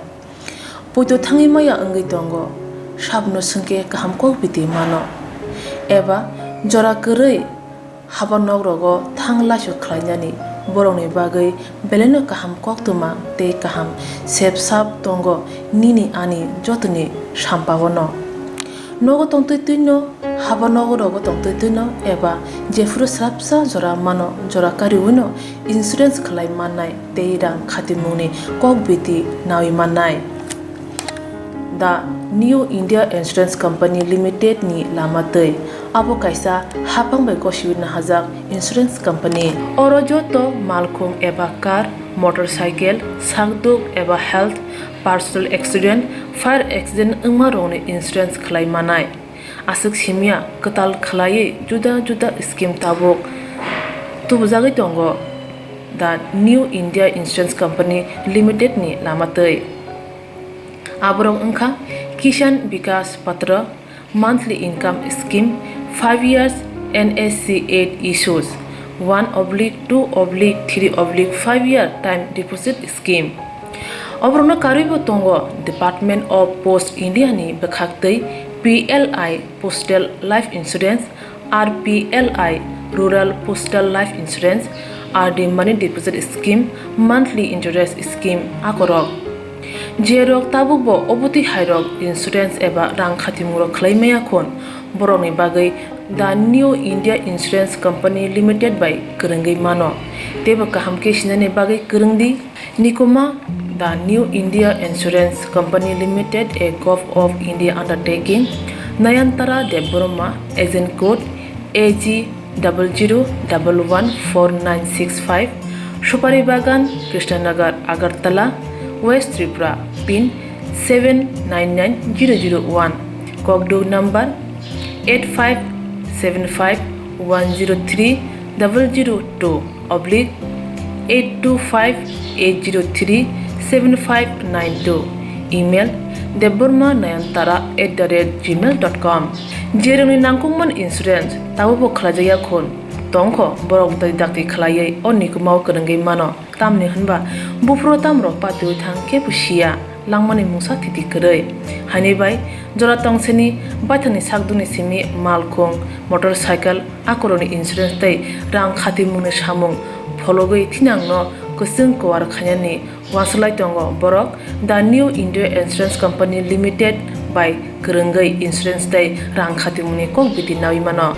Poito thangwi maya wngwi tongo, sabono swngkhe kaham kok biti mano. Eba jora kwrwi haba nogrogo thang laisu khlainani borokni bagwi belaino kaham koktwma tei kaham sep sap tongo nini ani jotoni sampaono. Nogo tongtwi twino, haba nogo rogo tongtwi twino eba jephuru swrapsa jora mano, jora kariwino insurance khlai mannai tei rang khatimungni kok biti naui mannai. The New India Insurance Company Limited ni lama twi abo kaisa haphang bai gosiwi nahajak insurance company. Oro joto malkhung eba car, motorcycle, sakduk eba health, personal accident, fire accident wngma rokni insurance khlai manai. Aswk simya kwtal khwlaiwi juda juda scheme tabuk tubujagwi tongo the New India Insurance Company Limited ni lama twi. Aborok wngkha Kisan Vikas Patra, monthly income scheme, five years N S C eight issues, one oblique two oblique three oblique five year time deposit scheme. Oborokno karwibo tongo Department of Post India ni bwkhaktwi P L I Postal Life Insurance, R P L I Rural Postal Life Insurance, R D Money Deposit Scheme, Monthly Interest Scheme akorok. Jerok tabukbo obotwi hairok insurance eba rang khatimungrok khlai maya khun, borokni bagwi The New India Insurance Company Limited bai kwrwngwi mano. Teibo kaham khe sinani bagwi kwrwng di. Nikuma, The New India Insurance Company Limited, a Govt of India undertaking, Nayantara Debbarma, agent code A G double zero double one four nine six five, Supari Bagan, Krishnanagar, Agartala, West Tripura, pin seven nine nine zero zero one, Kokduk number eight five seven five one zero three double zero two oblique eight two five eight zero three seven five nine two, email debbarma nayantara at the rate gmail dot com. Jerokni nangkukmani insurance tabukbo khlaijakya khun tongkho, borok bwtwi dakti khlaiwi o nikumao kwrwngwi mano. Tamni hwnba buphuru tamrok patiwi thang khe bo siya, langmani mungsa thiti kwrwi. Haini bai jora tongseni baithangni sakdukni simi malkhung, motorcycle, akorokni insurance tei rang khatimungni samung phologwi thinangno kwchwng kwar khainani uansuk lai tongo borok The New India Insurance Company Limited bai kwrwngwi insurance tei rang khatimungni kok biti naui mano.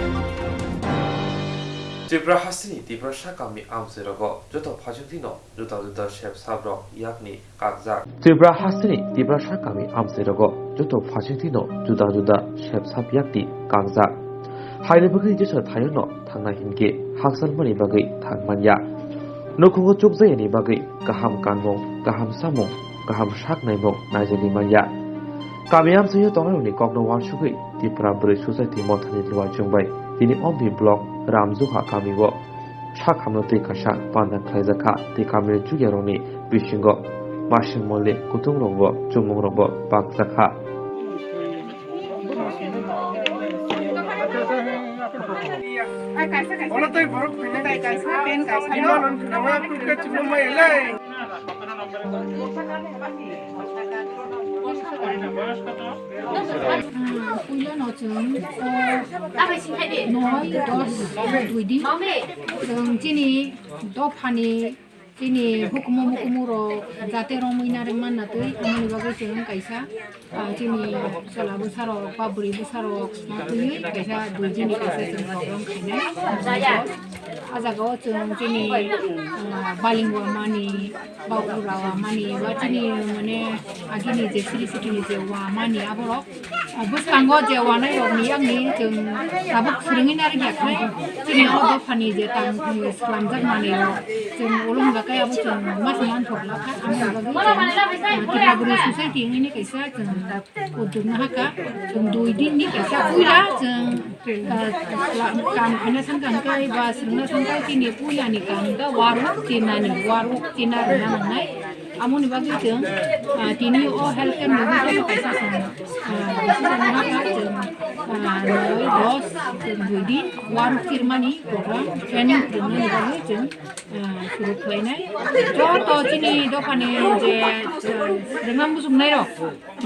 Tripura hasteni Tiprasa kami amchairogo joto phaisingtwino juda juda sep saprok yakni kakjak. Tripura hasteni Tiprasa kami amchairogo joto phaisingtwino juda juda sep sap yakni kakjak. Haini bagwi jesa thayono thangnai hinkhe hakchalmani bagwi thang manya. Nukhungo chukjayani bagwi kaham kanmung, kaham samung, kaham sak naimung naijagwi manya. Kami amchaio tongnairokni kokno uansugwi Tipra Bwrwi Society Mothani luaijwng bai tini Ombi Block Ramjuha kamio sak hamno twi kaisa panda khlaijakha tei kamini chukyarokni bisingo Masing mole kutung rokbo chumung rokbo pakjakha. Puila no chwng, o, noi, dos, dui din. Chwng chini dophani Chini hukumu mukumu rok jate romwi narwk manna twi, amoni bagwi chwng kaisa, ah, chini chwla bwsa rok ba bwrwi bwsa rok ma twiwi kaisa dui dini kaisa chwng program khainai. Ah, jaga o chwng chini, ah, balingwa mani, baukura wa mani, ba chini mane agini je siri sikini je wa mani aborok, ah, bwskango je wanai rok ni yakni chwng tabuk swrwngwi narwk ya khe chini o dophani je tang, eh, swlamjak manwi rok. Chwng ulo hwnga khe abo chwng ma se manthok lakha, amoni bagwi chwng, ah, Tripura Bwrwi Society hwnwi kaisa chwng uddog nahakha. Chwng dui din ni kaisa puila chwng, ah, kam khaina thangkha hwnkhe ba swrwngna thangkha chini puila ni kam da waruk chinani, waruk china rwna nangnai. Amoni bagwi chwng, ah, tini o health camp ni bagwi kaisa chwng, ah, decision nahakha chwng, ah, noi dos chwng dui din waruk chirmani program training rwmani bagwi chwng ah, suru khlainai. Joto chini dophani je, ah, rwngna muchungnai rok,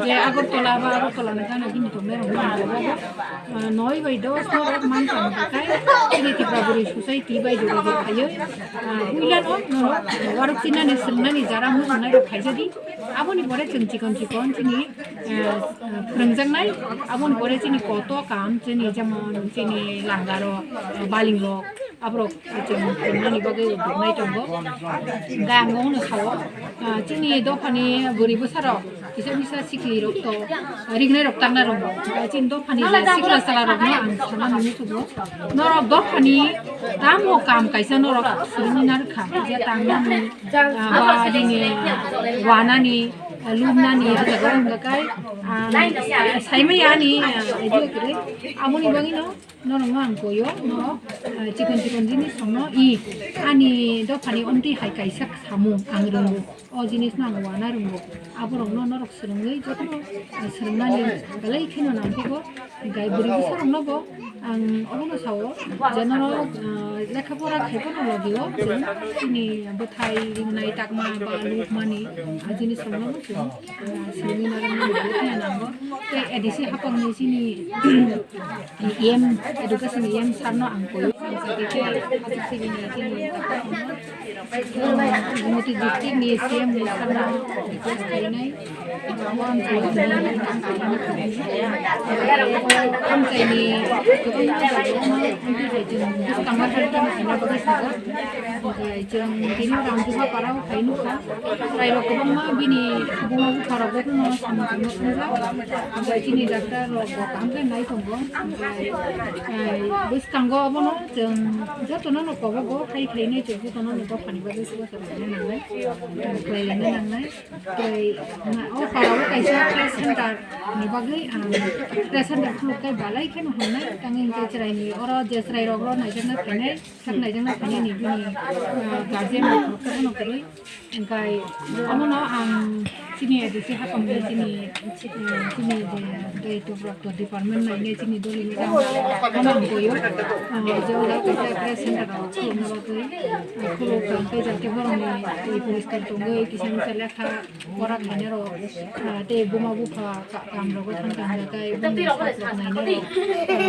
je Agartala ba Agartala ni gana gini tongnai rok, ah, noi bai dos norok mansa ni bakai chini Tripura Bwrwi Society bai joga jog khaiwi, ah, puila no norok waruk chinani swrwngnani jara muchungnai rok khaijadi. Aboni pore chwng chikon chikon chini, ah, ah, phwrwngjaknai. Aboni pore chini koto kam chini jemon chini langa rok, ah, baling rok, aborok chwng tongmani bagwi rwknai tongo. Hwnkhe ang bono sao, ah, chini dophani bwrwi bwsarok kisa misa sikli rok to ringnai rok tangna rwngo. Chini dophani je sikla sala rokno ang sana nini thugo. Norok dophani tamo kam kaisa norok swrwngwi narwkha. Je tangnani, ah, ba nini, ah, wanani, ah, lubnani, ah, jaga wngkha kai, ah, saimaya ani, ah, idea kwrwi. Aboni bagwino Norokno ang koyo, norok, eh, chikon chikon jinis rokno i ani dophani omtwi hai kaisa samung ang rwngo. O jinisno ang wana rwngo. Aborokno norok swrwngwi jotono, eh, swrwngnani belai kheno nangkukgo. Gai bwrwi bwsaroknobo ang obono sao je norok, eh, lekha pora khaiphano logio chwng chini bwthai ringnai takma ba lukmani a jinisrokno chwng, eh, swrwngwi narwknani belai kheno nango. Tei A D C haphangni chini E M, education E M sir no ang koi. Ang sa khe khe aswk sigi ni chini, um, Gumoti district ni C M ni sir no request khainai. Abo amchai ni, amchai ni, amchai ni, amchai ni, amchai ni, Omokai chwng tini Ramjuha para o phai nukha. Chwrai rok kwbangma bini buma bupha rok bo phano samung tangma thangkha. Omokai chini doctor rok bo kaham khe nai tongo. Omokai, eh, bwskango obono chwng jotono no kobogo hai khlainai chwng jotono no dophani bagwi chubachu khlaina nangnai. Khlai laina nangnai. Tei o para o kaisa press center ni bagwi ang press center khuluk khe balai kheno hamnai. Tangwi hwnkhe chwraini oro je chwrai rok ro naijakna phainai. Saknai jang na thani ni bini, ah, guardian rok khe bono kwrwi. Hwnkhe omono ang chini A D C haphangni chini, ah, chini je daitwk rok to department nainai chini doli madam bono ang koyo. Ah, je o jaga kaisa press center rok khulukna bagwi, ah, khuluk kha hwnkhe jati borokni twi poriskar tongwi kisa misa lekha pora khainai rok, ah, tei buma bupha ka-, kam rogo thang thang khe bongni sak rok nainai rok,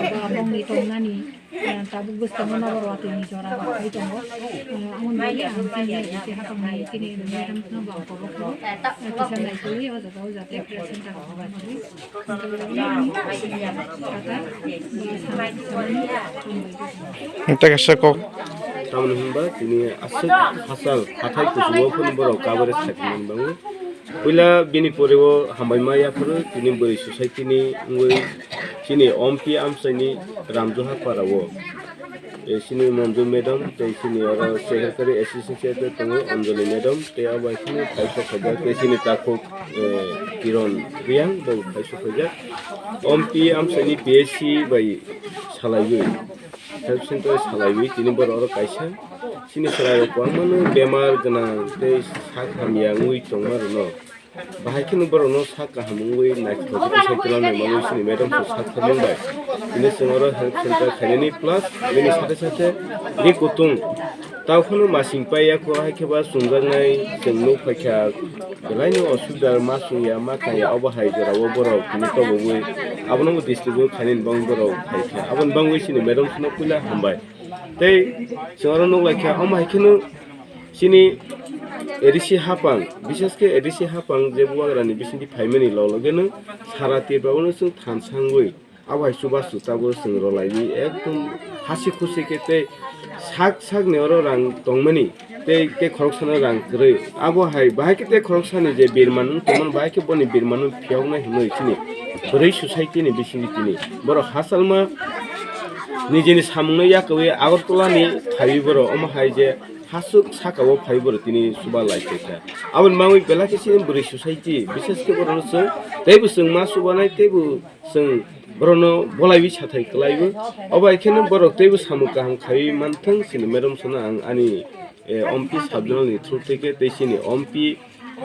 ah, ba bongni tongnani. Ah, tabuk bwskango nogo watwi ni jora rok khai tongo. Ah, amoni bagwi ang chini A D C haphangni chini madam no bo ang kobo kho. Ah, kisa naikolwi o jaga o jate press center rok hwnwi. Tei kaisa kok. Tamoni hwnba tini aswk hachal hathai kuchugo phano borok coverage khai tongmani bagwi. Puila bini pore o hambai ma yaphuru tini bwrwi society ni wngwi chini ompi amchaini Ramjuha para o, eh, chini Monju madam tei chini oro secretary assistant secretary tongo Anjali madam tei abo hai phano phai sok khaijak tei chini takhuk, eh, Kiron Riyang bo phai sok khaijak. Ompi amchaini P S C bai salaiwi. health center salaiwi tini borok oro kaisa chini chwrairok kwbangmano bemar gwnang tei sak hamya wngwi tongmarokno bahai kheno borokno sak kaham wngwi naithotok khe sai twlang nai manwi chini madam se sak thangmung bai. Tini chwng oro health center khainani plus bini sate sate ri kutung tao phano masing pai ya kho hai khe ba chwngjaknai chwng nuk phaikha. Belai no osubida ma sung ya ma kang ya obo hai jora o borok tini tobogwi abono bo district o khainani bang borok phaikha. Aboni bangwi chini madam se no puila hambai. Tei chwng oro nuk laikha omo hai kheno chini A D C hapang, bishesh khe A D C hapang je bubagrani bisingtwi phaimani log loge no sara Tripura o no chwng thansangwi abo hai chubachu tabuk chwng rwlaiwi ekdom hasi khusi khe tei sak sakni oro rang tongmani tei tei khoroksano rang kwrwi. Abo hai bahai khe tei khoroksani je birman wng tongmani bahai khe boni birmano phiyoknai hwnwi chini bwrwi society ni bisingtwi tini borok hachalma nijini samungno yakwui Agartala ni phaiwi borok omo hai je hasuk saka o phaiwi borok tini chuba lai tongkha. Aboni bangwi belai khe chini bwrwi society bishesh khe borokno chwng teibo chwng ma chubanai teibo chwng borokno bolaiwi sathai kwlaiwi. Obo hai kheno borok teibo samung kaham khaiwi manthang chini madam sono ang ani, eh, ompi sabjwknalni through tei khe tei chini ompi,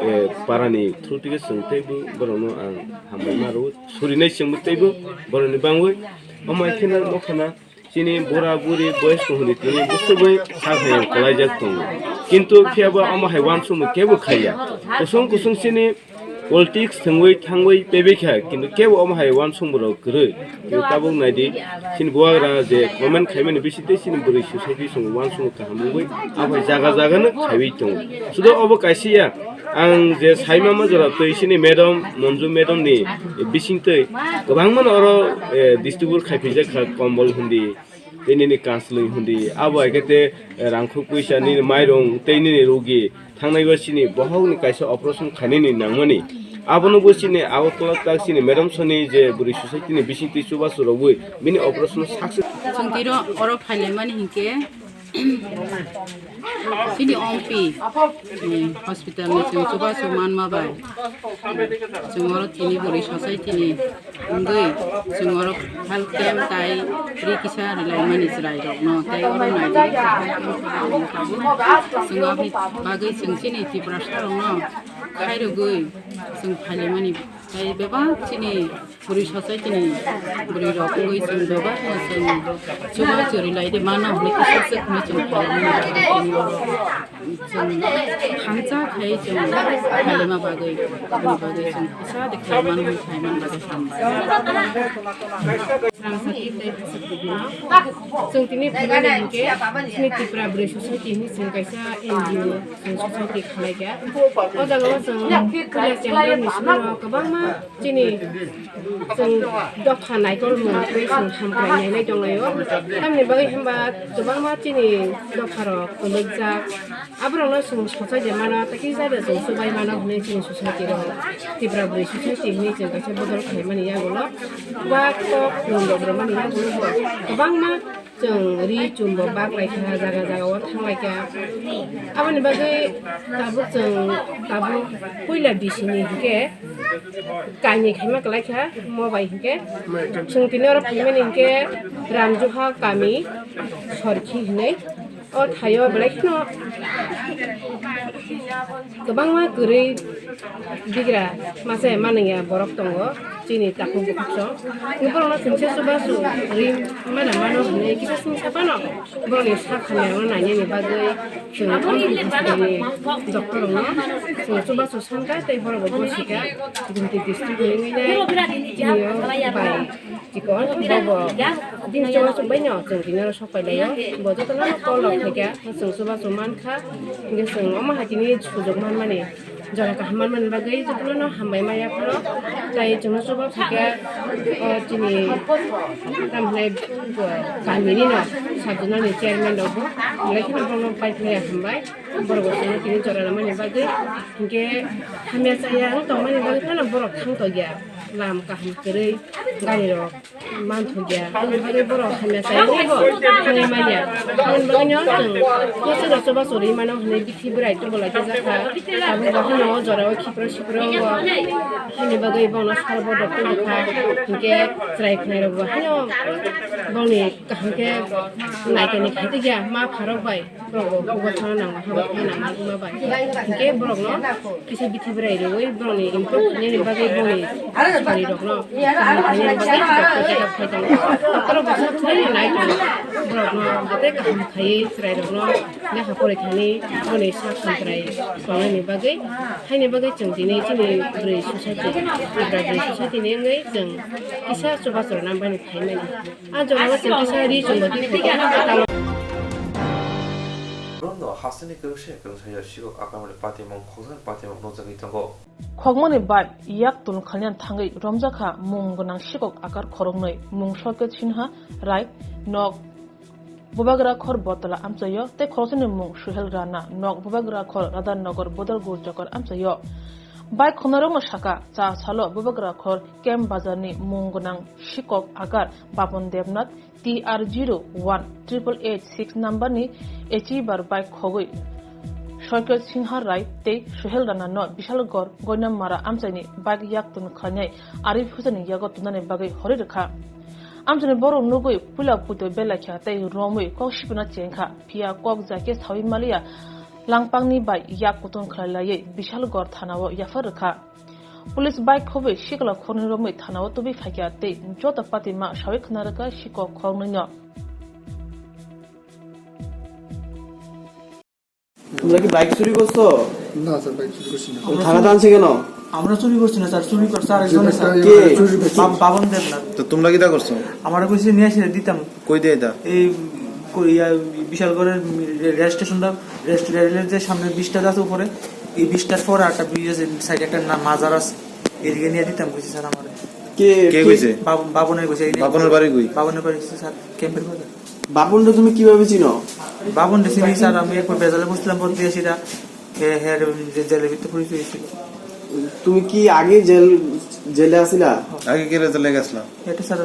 eh, parani through tei khe chwng teibo borokno ang hambai ma rwo. Surinai chwngbo teibo borokni bangwi. Omo hai kheno nokhana chini bura buri boyes ko hwnwi tini bwswgwi sak hai kwlaijak tongo. Kintu phiya bo omo hai uansukmung kebo khaiya. Kusung kusung chini politics thwngwi thangwi pebekha, kintu kebo omo hai uansukmung rok kwrwi. Kintu tabuk naidi, chini bubagra je comment khaimani bisingtwi chini bwrwi society song uansukmung kaham wngwi abo hai jaga jaga no khaiwi tongo. Sudo obo kaisa ya, ang je saima ma jora twi chini madam, Monju madam ni bisingtwi kwbangma no oro, eh, distribute khaipijak kha kombol hindi, tei nini kanslwi hundi, abo hai khe tei rangkhuk puisa, nini mairung tei nini rugi thangnai o chini bohokni kaisa operation khainani nangmani. Abono bo chini Agartala tak chini madam soni je bwrwi society ni bisingtwi chubachu rogwi bini operation success. Chwng tiro oro phailaimani hinkhe chini ompi, eh, hospital ni chwng chubachu manma bai chwng oro tini bwrwi society ni wngwi chwng oro health camp tai ri kisa rilaimani chwrairokno tei oro naidi chwng aboni bagwi chwng chini Tiprasarokno khairogwi chwng phailaimani tei bebak chini bwrwi society ni bwrwirok wngwi chwng bebakno chwng chubachu rilaide mano hwnwi kisa se hwnwi chwng phailaimani bagwi tini oro. Chwng hamcha khai chwng khailima bagwi, aboni bagwi chwng kisa de khaimani hwn khaimani bagwi hambai. Rangchak tei Hasik Tubino. Chwng tini phaimani hinkhe chini Tripura Bwrwi Society hinwi chwng kaisa N G O chwng society khalaikha. O jagao chwng puila chengbremni simi kwbangma chini chwng dopha naikolmung tei chwng hamkrai nainai tonglaio. Tamni bagwi hwnba kwbangma chini dopharok kwlwkjak. Aborokno chwng sochai de mano, tei kisa de chwng chubai mano hwnwi chini society rok, Tripura Bwrwi Society hwnwi chwng kaisa bodol khlaimani yagulo, ba kok khulum rok rwmani yagulo bo kwbangma chwng ri chum bo bak lai kha, jaga jaga o thang lai kha. Aboni bagwi tabuk chwng tabuk puila D C ni hinkhe kainwi khaima kwlai kha, mo bai hinkhe chwng tini oro phaimani hinkhe Ramjuha kami Sorkhi hinwi. O thaio belai kheno kwbangma kwrwi bigra masa manwngya borok tongo chini takhuk bukhuk song. Borokno chwngse chubachu ri mana mano hwnwi kisa chwngsa phano borokni sak hamyano nainani bagwi chwng o hospitalni doctor rokno chwng chubachu sankha tei borokbo bosika Gumti district ni wngwi nai chini o bai. Chikon, bobo, bini chwng aswk bai no, chwng tini oro sok pai laio. Bo joto no call rok khaikha, chwng chubachu mankha. Hinkhe chwng omo hai tini sujok manmani, jora kaham manmani bagwi jotono no hambai ma yapharo. Tai chwngno chuba khaikha, o chini, tamo hinai, kami ni no, sub zonal ni chairman rok bo, belai kheno bono pai phlai hambai. Borok bo chwngno tini jora rwmani bagwi, hinkhe hamya chaya wng tongmani bagwi phano borok thang tongya. Lam kaham kwrwi gari rok manthokya, aboni bagwi borok hamya chaywi bo thangwi manya. Aboni bagwino chwng bochoro chubachu rwi mano hwnwi bithi bwrai tubula khe jakha. Tabuk bo haino o jorao khipro sipro wngo, haini bagwi bono sar bo doctor rwkha, hinkhe chwrai khwnairokbo haino bongni kaham khe naikani khaitokya ma pharok bai. Borok bo hugo thangna nango, habo thangna nango, wngma bai. Hinkhe borokno kisa bithi bwrai rwui borokni improve khainani bagwi borokni chwrairokno kaham khainani bagwi doctor checkup khai tongo. Doctor rok bo thangwi nai tongo. Borokno tei kaham khaiwi chwrairokno lekha porai thani borokni sak hamkrai tongnani bagwi, haini bagwi chwng tini chini bwrwi society, Tripura bwrwi society ni wngwi chwng kisa chubachu rwna bani phaimani. Ah, jora o chwng kisa ri chwng bo twi twi khe. Romno hasteni kwrwngsa kwrwngsa ya sikok akamani patimung khokjagani patimung nukjagwi tongo. Khokmani bai yak tun khalyan thangwi romjakha mung gwnang sikok akar khoroknwi, mung Soket Sinha, Rai, nok Bubagra khor Botala amchaio, tei khoroksani mung Suhel Rana, nok Bubagra khor Radhanagar Bodalgur Chokor amchaio. Bai khonarokno saka cha salo Bubagra khor Camp Bazarni mung gwnang sikok akar Babon Debnath, T R zero one triple eight six number ni Achiever bike khogwi Soikel Sinha Rai tei Suhel Rana no Bishalgarh Goinamara amchaini bike yak tun khlainai ari phusani yago tunani bagwi horwi rwkha. Amchaini borok nugwi puila puito belai kha tei romwi kok sipina chengkha, phiya kok ja khe saui maliya langpangni bai yak kutung khlai laiwi Bishalgarh thana o yaphar rwkha. Police bike khobwi sikla khornwi romwi thana o tubui phaikha tei joto patima sawi khna rwkha sikok khoroknwi no. তোমরা কি বাইক চুরি করছো? না sir, bike চুরি করছি না। তো থানাতে আনছে কেন? আমরা চুরি করছি না স্যার, চুরি করছে আরেকজনে স্যার। কে? বাব-, বাবন দেবনাথ। তো তোমরা কিতা করছো? আমরা কইছি নিয়ে এসে দিতাম। কই দিয়ে এটা? এই কই, ইয়া, বিশালগড়ের রে-, রেল স্টেশনটা, রেল, রেলের যে সামনে ব্রিজটা আছে উপরে, এই ব্রিজটার পরে একটা ব্রিজ আছে, সাইডে একটা না-, মাজার আছে, এদিকে নিয়ে দিতাম কইছি স্যার আমারে। কে, কে কে? কইছে? বাব-, বাবনে কইছে, এই বাবনের বাড়ি কই? বাবনের বাড়ি হচ্ছে স্যার ক্যাম্পের বাজার। বাবনরে তুমি কিভাবে চিনো? বাবনরে চিনি স্যার, আমি একবার বেজালে বসছিলাম বলতে সেটা হে, হে, যে জেলের ভিতরে পরিচয় হয়েছিল। তুমি কি আগে জেল, জেলে আছিলা? আগে কে জেলে গেছিলা? এটা স্যার,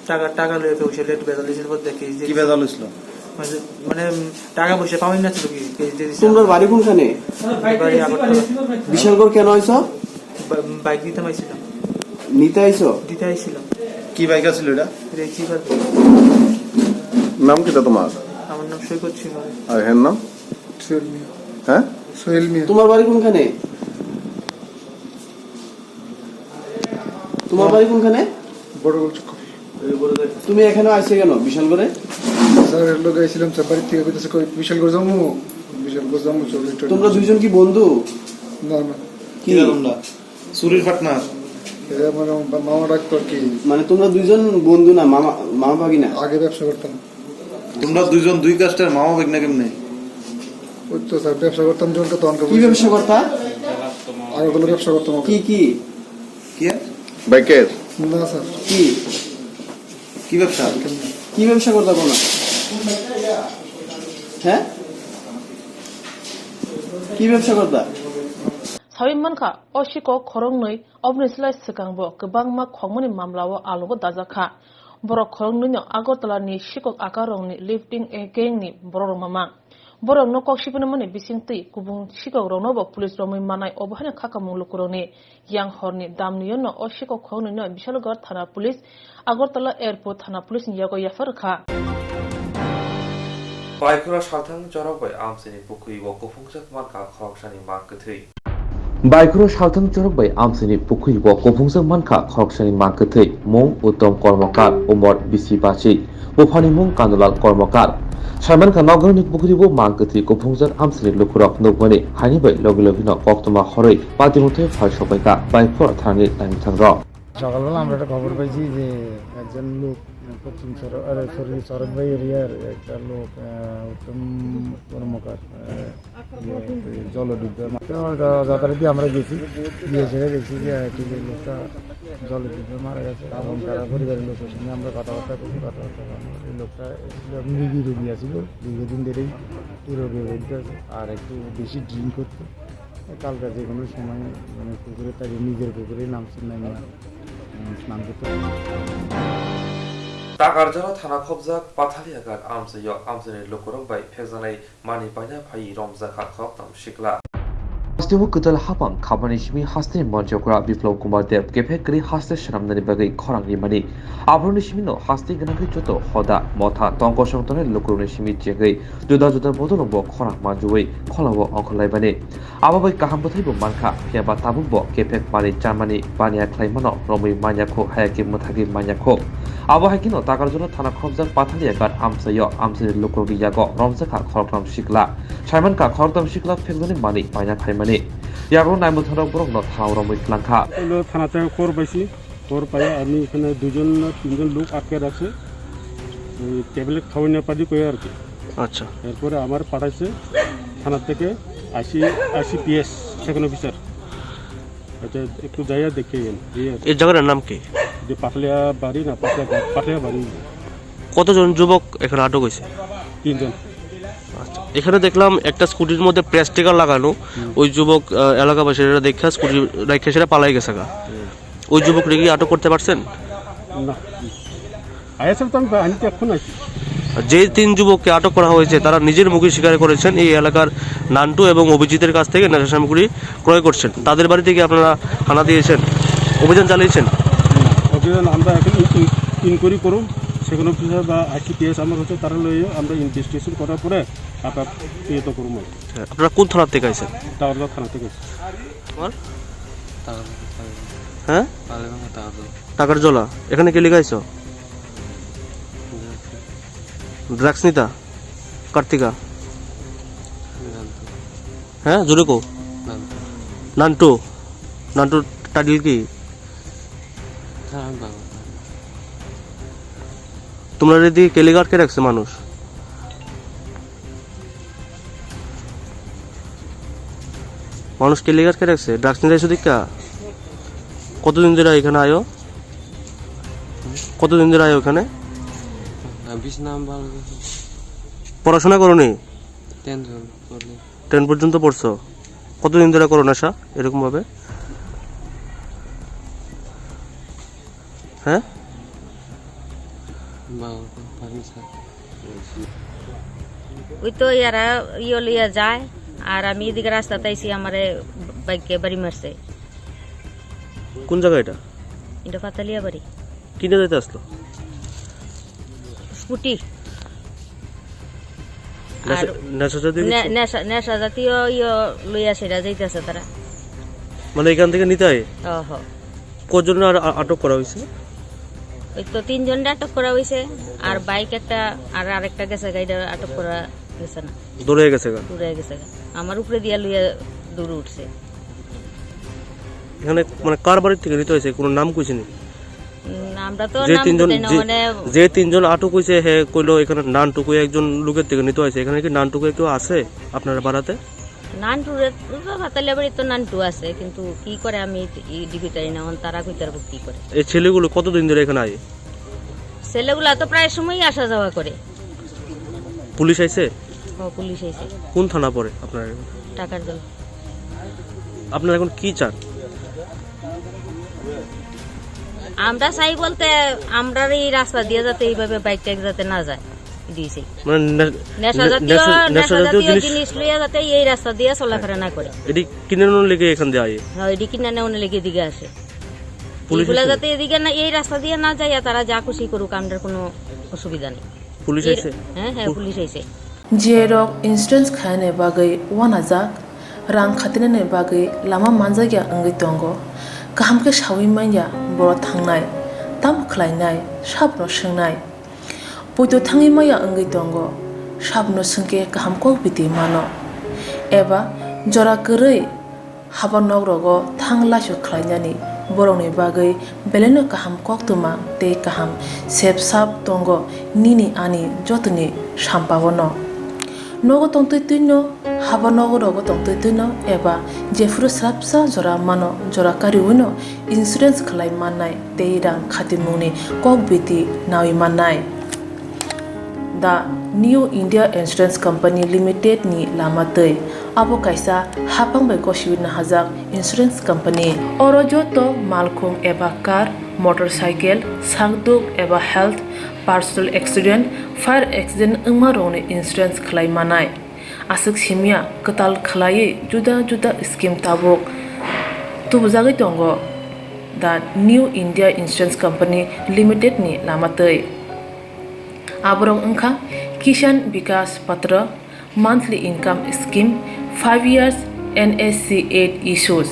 টাকা, টাকা লইয়া তো সে লেট বেজাল দিয়েছিল বলতে কি যে কি বেজাল হইছিল? মানে, মানে, টাকা পয়সা পাওয়াই না ছিল কি, এই যে তোমরা বাড়ি কোনখানে? বাড়ি আগরতলা। বিশালগড় কেন আইছো? বা-, বাইক দিতে আইছিলাম। নিতে আইছো? দিতে আইছিলাম। কি বাইক আছিল এটা? Range rover. নাম কিতা তোমার? আমার নাম সৈকত সিংহ। আর এর নাম? সোহেল মিয়া। হ্যাঁ? সোহেল মিয়া। তোমার বাড়ি কোনখানে? তোমার বাড়ি কোনখানে? বড় গোল চক্কর। তুমি এখানে আইছো কেন বিশালগড়ে? স্যার, এর লগে আইছিলাম, স্যার, বাড়ি থেকে কইতেছে, কই, বিশালগড় যাবো, বিশালগড় যাবো, চল, একটু তোমরা দুইজন কি বন্ধু? না, না। কি? কিরকম না? চুরির পার্টনার? এরা মানে মা-, মামা ডাকতো আর কি। মানে তোমরা দুইজন বন্ধু না, মামা, মামা ভাগিনা? আগে ব্যবসা করতাম। তোমরা দুইজন দুই কাস্টের মামা ভাগিনা কেমনে? ওই তো স্যার, ব্যবসা করতাম যখন, তখন কি ব্যবসা করতা? আগরতলা ব্যবসা করতাম। কি, কি? কি? বাইকের? না স্যার। কি? কি ব্যবসা? কি ব্যবসা করতা কোনো? হ্যাঁ? কি ব্যবসা করতা? Sawi mankha, o sikok khoroknwi oboni slai swkangbo kwbangma khokmani mamlao alogo dajakha. Borok khoroknwino Agartala ni sikok akarokni lifting gang ni borok rwma mang. Borokno kok siphwnamani bisingtwi kubung sikokroknobo police romwi manai, obo haino khakamung lukurokni. Yang horni damnwino o sikok khoroknwino Bishalgarh thana police, Agartala Airport thana police ni yago yaphar rwkha. Baikhoro salthang chorok bai amchaini pukhuri o kuphungjak mankha khoroksani mang kwthwi. Baikhoro salthang chorok bai amchaini pukhuri o kuphungjak mankha khoroksani mang kwthwi, mung Uttom Kormokar, umor bisi bachi, buphani mung Kanulal Kormokar. Saimankha nokni pukhuri o mang kwthwi kuphungjak amchaini lukurok nukmani haini bai logi logino koktwma horwi patimungthai phai sokbaikha Baikhoro thanani naimwthangrok. সকালবেলা আমরা একটা খবর পাইছি যে একজন লোক, আহ, পশ্চিম সড়ক, আরে, সরি, সড়ক বাই এরিয়ার একটা লোক, আহ, উত্তম কর্মকার, আহ, ইয়ে, এই জলডিব্বা মা-, তো আমরা যথারীতি আমরা গেছি, গিয়ে সেখানে দেখছি যে, আহ, ঠিক এই লোকটা জলডিব্বা মারা গেছে এবং তারা পরিবারের লোকের সঙ্গে আমরা কথাবার্তা করছি, কথাবার্তা বলার পর এই লোকটা একটু এমনি রোগী আছিল, দীর্ঘদিন ধরেই এই রোগে ভুগতে আছে, আর একটু বেশি ড্রিঙ্ক করতো। কালকে যে কোনো সময় মানে পুকুরে তাকে নিজের পুকুরেই নামছিল না। Takarjala thana khobjak Pathaliagar amchaio amchaini lukurok bai phekjaknai manwi paina phaiwi romjakha khoroktham sikla. Hasteo kwtal hapang khabani simi hasteni manjokra Biplab Kumar Deb kephek kwrwi haste swnamnani bagwi khorang rimani. Aboroni simino haste gwnangwi joto hoda, motha, tongkosong tongnai lukurokni simi chegwi juda juda bodolrokbo khorang manjui kholao ongkhorlaimani. Abo bai kaham bwthaibo mankha, phiya ba tabukbo kephek manwi chamani baniya khlaimano romwi manyakho, hayakhe mwthagwi manyakho. Abo hai kheno Takarjala thana khobjak Pathaliagar amchaio amchaini lukurokni yago romjakha khoroktham sikla. Saimankha khoroktham sikla phekjaknai manwi paina phaimani. Yago naimwthangno borokno thao romwi tlangkha. হলো থানাতে খবর পাইছি, খবর পাই আমি এখানে দুজন না তিনজন লোক আটকে রাখছে, ওই ট্যাবলেট খাওয়ানো পারি কয়ে আর কি। আচ্ছা। এরপরে আমার পাঠাইছে থানা থেকে আইসি, আইসিপিএস, সেকেন্ড অফিসার। আচ্ছা, একটু যাইয়া দেখে এন, এই আর কি। এই জায়গাটার নাম কি? যে পাথলিয়া বাড়ি না, পাথলিয়া, পাথলিয়া বাড়ি। কতজন যুবক এখানে আটক হয়েছে? তিনজন। আচ্ছা, এখানে দেখলাম একটা স্কুটির মধ্যে প্রেস স্টিকার লাগানো, হুম। ওই যুবক, আহ, এলাকাবাসীরা দেখা স্কুটি রাখে সেটা পালাই গেছে গা। হুম। ওই যুবককে কি আটক করতে পারছেন? না। আইএসএফ তো আমি, আমি তো এখন আছি। যে তিন যুবককে আটক করা হয়েছে, তারা নিজের মুখে স্বীকার করেছেন এই এলাকার নান্টু এবং অভিজিতের কাছ থেকে নেশা সামগ্রী ক্রয় করছেন। তাদের বাড়ি থেকে আপনারা হানা দিয়েছেন, অভিযান চালিয়েছেন? অভিযান আমরা এখন ইন-, ইন-, ইনকোয়ারি করুন, সেখানে অফিসার বা আইসিপিএস আমার হচ্ছে, তারা লইয়া আমরা ইনভেস্টিগেশন করার পরে আপনার ইয়ে তো করুন। হ্যাঁ, আপনারা কোন থানা থেকে আইছেন? টাওয়ারগাঁও থানা থেকে। তোমার? টাওয়ারগাঁও, টাওয়ারগাঁও। হ্যাঁ? টাওয়ারগাঁও, টাওয়ারগাঁও। টাকার জলা, এখানে কি লেগে আইছো? ড্রাগস নিতা? কার্তিকা? নান্টু। হ্যাঁ, জোরে কো। নান্টু। নান্টু? নান্টুর টাইটেল কি? হ্যাঁ, আমি বাংলা। তোমরা রেডি কেলিগার্ড কে রাখছে মানুষ? মানুষ কেলিগার্ড কে রাখছে? ড্রাগস নিতে এসে দেখা? কতদিন ধরে এখানে আয়ো? কতদিন ধরে আয়ো এখানে? না, বেশি নাম ভালো লাগে। পড়াশোনা করোনি? টেন পড়ি। টেন পর্যন্ত পড়ছো? কতদিন ধরে করো নেশা এরকম ভাবে? হ্যাঁ? বাবা, পারি স্যার। ওই তো ইয়ারা ইয়ে লইয়া যায়, আর আমি এদিকে রাস্তাতে আইছি, আমারে বাইকে বাড়ি মারছে। কোন জায়গা এটা? এটা পাতালিয়া বাড়ি। কিনে যাইতে আসলো? স্কুটি। নেশা, আর নেশা জাতীয় নে-, কিছু? নেশা, নেশা জাতীয় ইয়ে লইয়া সেটা যাইতেছে তারা। মানে এখান থেকে নিতে হয়? ওহো। কজন আর আ-, আটক করা হয়েছে? ওই তো তিনজনরে আটক করা হয়েছে, আর বাইক একটা, আর আরেকটা গেছে, গাড়িটা আটক করা গেছে না। দৌড়ে গেছে গা? দৌড়ে গেছে গা। আমার উপরে দিয়া লইয়া দৌড়ে উঠছে। এখানে মানে কার বাড়ি থেকে নিতে হয়েছে, কোনো নাম কইছে নি? উম, আমরা তো যে নাম তিনজন, জানি না, যে, মানে যে তিনজন আটক হয়েছে, হে কইলো এখানে নানটুকু একজন লোকের থেকে নিতে হয়েছে। এখানে কি নানটুকু কেউ আছে আপনার পাড়াতে? নান্টুরে তো পাতালিয়া বাড়ি তো নান্টু আছে, কিন্তু কি করে আমি ই-, ডিবি তাই না, অন তারা কইতার কি করে। এই ছেলেগুলো কতদিন ধরে এখানে আয়? ছেলেগুলা তো প্রায় সময়ই আসা যাওয়া করে। পুলিশ আইছে? ও, পুলিশ আইছে। কোন থানা পড়ে আপনার? টাকার জল। আপনারা এখন কি চান? আমরা চাই বলতে, আমরার এই রাস্তা দিয়ে যাতে এইভাবে বাইক টাইক যাতে না যায়, দিয়েছি। মানে নে-, নেশা নে-, জাতীয়, নেশা, নেশা নেশা জাতীয় জাতীয় জিনিস জিনিস লইয়া যাতে এই রাস্তা দিয়ে চলাফেরা না করে। এটি কিনে নেওয়ার লেগে এখান দিয়ে আয়? হ্যাঁ, এটি কিনে নেওয়ার লেগে এদিকে আসে। পুলিশ এগুলা এসে? যাতে এদিকে না, এই রাস্তা দিয়ে না যায়, তারা যা খুশি করুক, আমরার কোনো অসুবিধা নেই। পুলিশ এর-, এসে? হ্যাঁ, হ্যাঁ, পু- পুলিশ এসে। Jerok insurance khaina bagwi uanajak, rang khatinani bagwi lama manjakya wngwi tongo. Kaham khe saui manya borok thangnai, tamo khlainai, sabono swngnai. Poito thangwi manya wngwi tongo, sabono swngkhe kaham kok biti mano. Eba jora kwrwi haba nok rogo thang laisok khlainani borokni bagwi belaino kaham koktwma tei kaham sep sap tongo nini ani jotoni sampaono. Nogo tongtwi twino, haba nogo rogo tongtwi twino eba jephuru swrapsa jora mano, jora kariwino insurance khlai mannai tei rang khatimungni kok biti naui mannai. The New India Insurance Company Limited ni lama twi. Abo kaisa haphang bai gosiwi nahajak insurance company. Oro joto malkhung eba car, motorcycle, sakduk eba health, personal accident, fire accident wngma rokni insurance khlai manai. Aswk simya kwtal khlaiwi juda juda scheme tabuk tubujagwi tongo the New India Insurance Company Limited ni lama twi. Aborok wngkha Kisan Vikas Patra, monthly income scheme, five years N S C eight issues,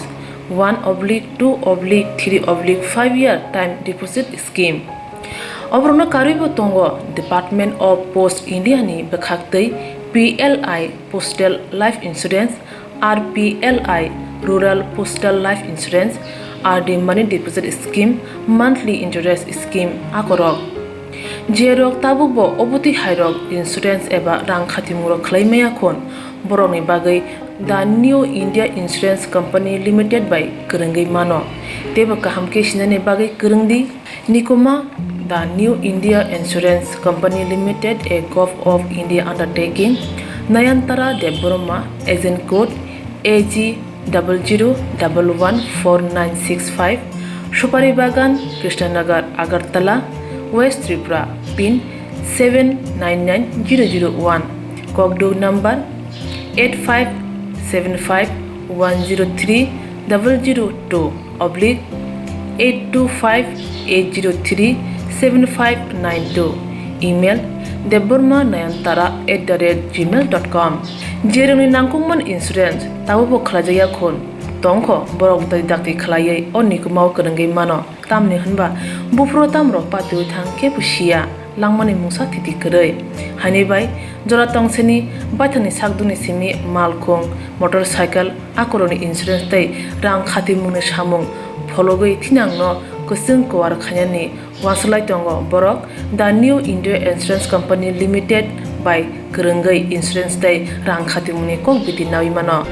one oblique two oblique three oblique five year time deposit scheme. Oborokno karwibo tongo Department of Post India ni bwkhaktwi P L I Postal Life Insurance, R P L I Rural Postal Life Insurance, R D Money Deposit Scheme, Monthly Interest Scheme akorok. Jerok tabukbo obotwi hairok insurance eba rang khatimungrok khlai maya khun, borokni bagwi The New India Insurance Company Limited bai kwrwngwi mano, teibo kaham khe sinani bagwi kwrwng di. Nikuma, The New India Insurance Company Limited, a Govt of India undertaking, Nayantara Debbarma, agent code A G double zero double one four nine six five, Supari Bagan, Krishnanagar, Agartala, West Tripura, pin seven nine nine zero zero one, kokduk number eight five seven five one zero three double zero two oblique eight two five eight zero three seven five nine two, email debbarma nayantara at the rate gmail dot com. Jerokni nangkukmani insurance tabukbo khlaijakya khun tongkho, borok bwtwi dakti khlaiwi o nikumao kwrwngwi mano. Tamni hwnba buphuru tamrok patiwi thang khe bo siya, langmani mungsa thiti kwrwi. Haini bai jora tongseni baithangni sakdukni simi malkhung, motorcycle, akorokni insurance tei rang khatimungni samung phologwi thinangno kwchwng kwar khainani uansuk lai tongo borok The New India Insurance Company Limited bai kwrwngwi insurance tei rang khatimungni kok biti naui mano.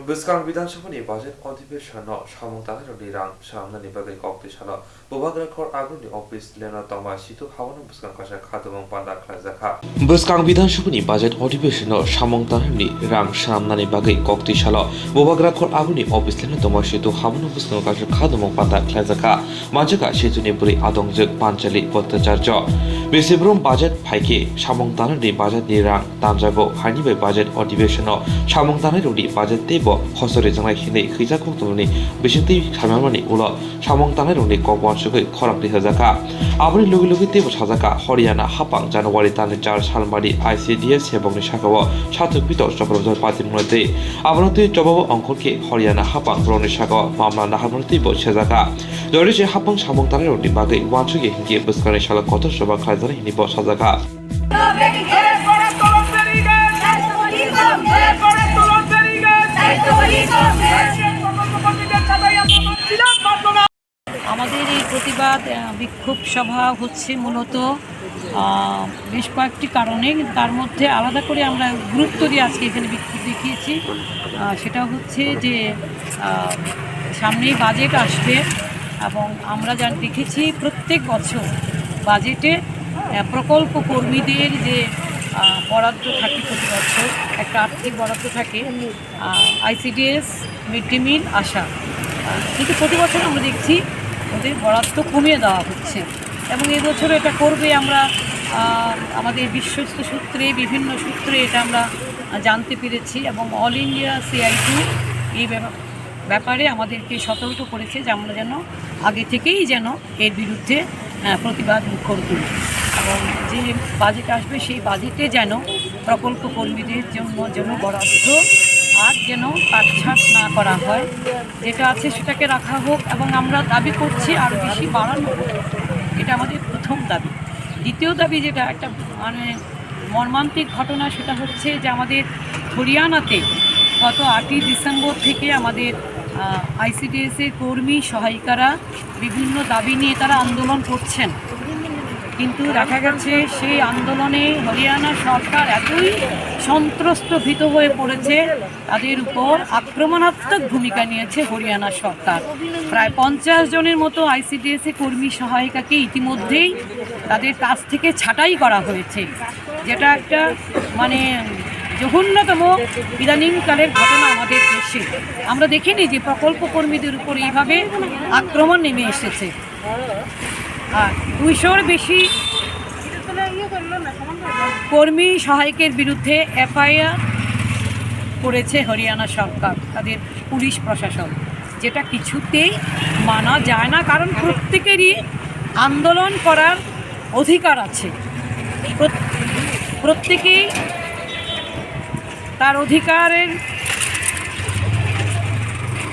Bwskang Bidhan Sabhani budget adhibeshonno samung tangnai rokni rang swnamnani bagwi kok twi salo Bubagra khor aguni office leno tongma situ haono bwskang kaisa khatumung panda khlaijakha. Bwskang Bidhan Sabhani budget adhibeshonno samung tangnani rang swnamnani bagwi kok twi salo Bubagra khor aguni office leno tongma situ haono bwskango kaisa khatumung panda khlaijakha. Manjakha situni bwrwi adongjwk Panchali Bhattacharya. Bisi brum budget phaikhe samung tangnani budget ni rang tanjago, haini bai budget adhibeshonno samung tangnai rokni budget teibo khosor rijaknai hinwi khwijak koktwmani bisingtwi saimamani ulo samung tangnai rokni kok uansugwi khorang twi sajakha. Aboni logi logi teibo sajakha, Haryana haphang January talni char salmani I C D S sebokni sakao sathok pitok chopropjor patimungno twi. Abono twi chobabo ongkhor khe Haryana haphang borokni sakao mamla naharmani twibo sejakha. Jodi se haphang samung tangnai rokni bagwi uansugya hinkhe bwskangni salo kotor choba khlaijaknai hinwi bo sajakha. আমাদের এই প্রতিবাদ, আহ, বিক্ষোভ সভা হচ্ছে মূলত, আহ, বেশ কয়েকটি কারণে, কিন্তু তার মধ্যে আলাদা করে আমরা গুরুত্ব দিয়ে আজকে এখানে বিক্ষোভ দেখিয়েছি। আহ, সেটা হচ্ছে যে, আহ, সামনেই বাজেট আসবে এবং আমরা যা দেখেছি প্রত্যেক বছর বাজেটে, আহ, প্রকল্প কর্মীদের যে, আহ, বরাদ্দ থাকে প্রতি বছর, একটা আর্থিক বরাদ্দ থাকে, আহ, আইসিডিএস, মিড ডে মিল, আশা। আহ, কিন্তু প্রতি বছর আমরা দেখছি ওদের বরাদ্দ কমিয়ে দেওয়া হচ্ছে এবং এবছরও এটা করবে। আমরা, আহ, আমাদের বিশ্বস্ত সূত্রে, বিভিন্ন সূত্রে এটা আমরা, আহ, জানতে পেরেছি এবং অল ইন্ডিয়া সিআইটি এই ব্যাপা-, ব্যাপারে আমাদেরকে সতর্ক করেছে যে আমরা যেন আগে থেকেই যেন এর বিরুদ্ধে, আহ, প্রতিবাদ মুখর করি এবং যে বাজেট আসবে সেই বাজেটে যেন প্রকল্প কর্মীদের জন্য যেন বরাদ্দ আর যেন কাটছাঁট না করা হয়, যেটা আছে সেটাকে রাখা হোক এবং আমরা দাবি করছি আরও বেশি বাড়ানো হোক। এটা আমাদের প্রথম দাবি। দ্বিতীয় দাবি যেটা একটা মানে মর্মান্তিক ঘটনা, সেটা হচ্ছে যে আমাদের হরিয়ানাতে গত আটই ডিসেম্বর থেকে আমাদের, আহ, আইসিডিএস এর কর্মী সহায়িকারা বিভিন্ন দাবি নিয়ে তারা আন্দোলন করছেন। কিন্তু দেখা গেছে সেই আন্দোলনে হরিয়ানা সরকার এতই সন্ত্রস্ত ভীত হয়ে পড়েছে, তাদের উপর আক্রমণাত্মক ভূমিকা নিয়েছে হরিয়ানা সরকার। প্রায় পঞ্চাশ জনের মতো আইসিডিএসএ কর্মী সহায়িকাকে ইতিমধ্যেই তাদের কাজ থেকে ছাঁটাই করা হয়েছে, যেটা একটা মানে জঘন্যতম ইদানিংকালের ঘটনা আমাদের দেশে। আমরা দেখিনি যে প্রকল্প কর্মীদের উপর এইভাবে আক্রমণ নেমে এসেছে। আর দুইশোর বেশি কর্মী সহায়কের বিরুদ্ধে এফআইআর করেছে হরিয়ানা সরকার, তাদের পুলিশ প্রশাসন, যেটা কিছুতেই মানা যায় না। কারণ প্রত্যেকেরই আন্দোলন করার অধিকার আছে, প্রত- প্রত্যেকেই তার অধিকারের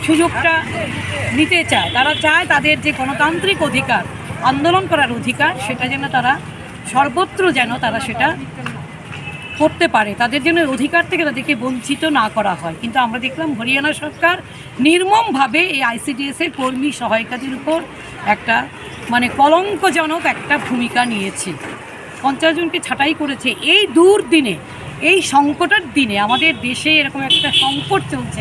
সুযোগটা নিতে চায়। তারা চায় তাদের যে গণতান্ত্রিক অধিকার, আন্দোলন করার অধিকার, সেটা যেন তারা সর্বত্র যেন তারা সেটা করতে পারে, তাদের জন্য অধিকার থেকে তাদেরকে বঞ্চিত না করা হয়। কিন্তু আমরা দেখলাম হরিয়ানা সরকার নির্মমভাবে এই আইসিডিএসএ কর্মী সহায়িকাদের উপর একটা মানে কলঙ্কজনক একটা ভূমিকা নিয়েছে। পঞ্চাশ জনকে ছাঁটাই করেছে এই দুর্দিনে, এই সংকটের দিনে। আমাদের দেশে এরকম একটা সংকট চলছে।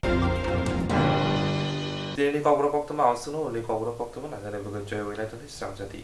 Dini kokborok koktwma o chwngno uni kokborok koktwma nangani bagwi joy wnglaitoni swnamjadi.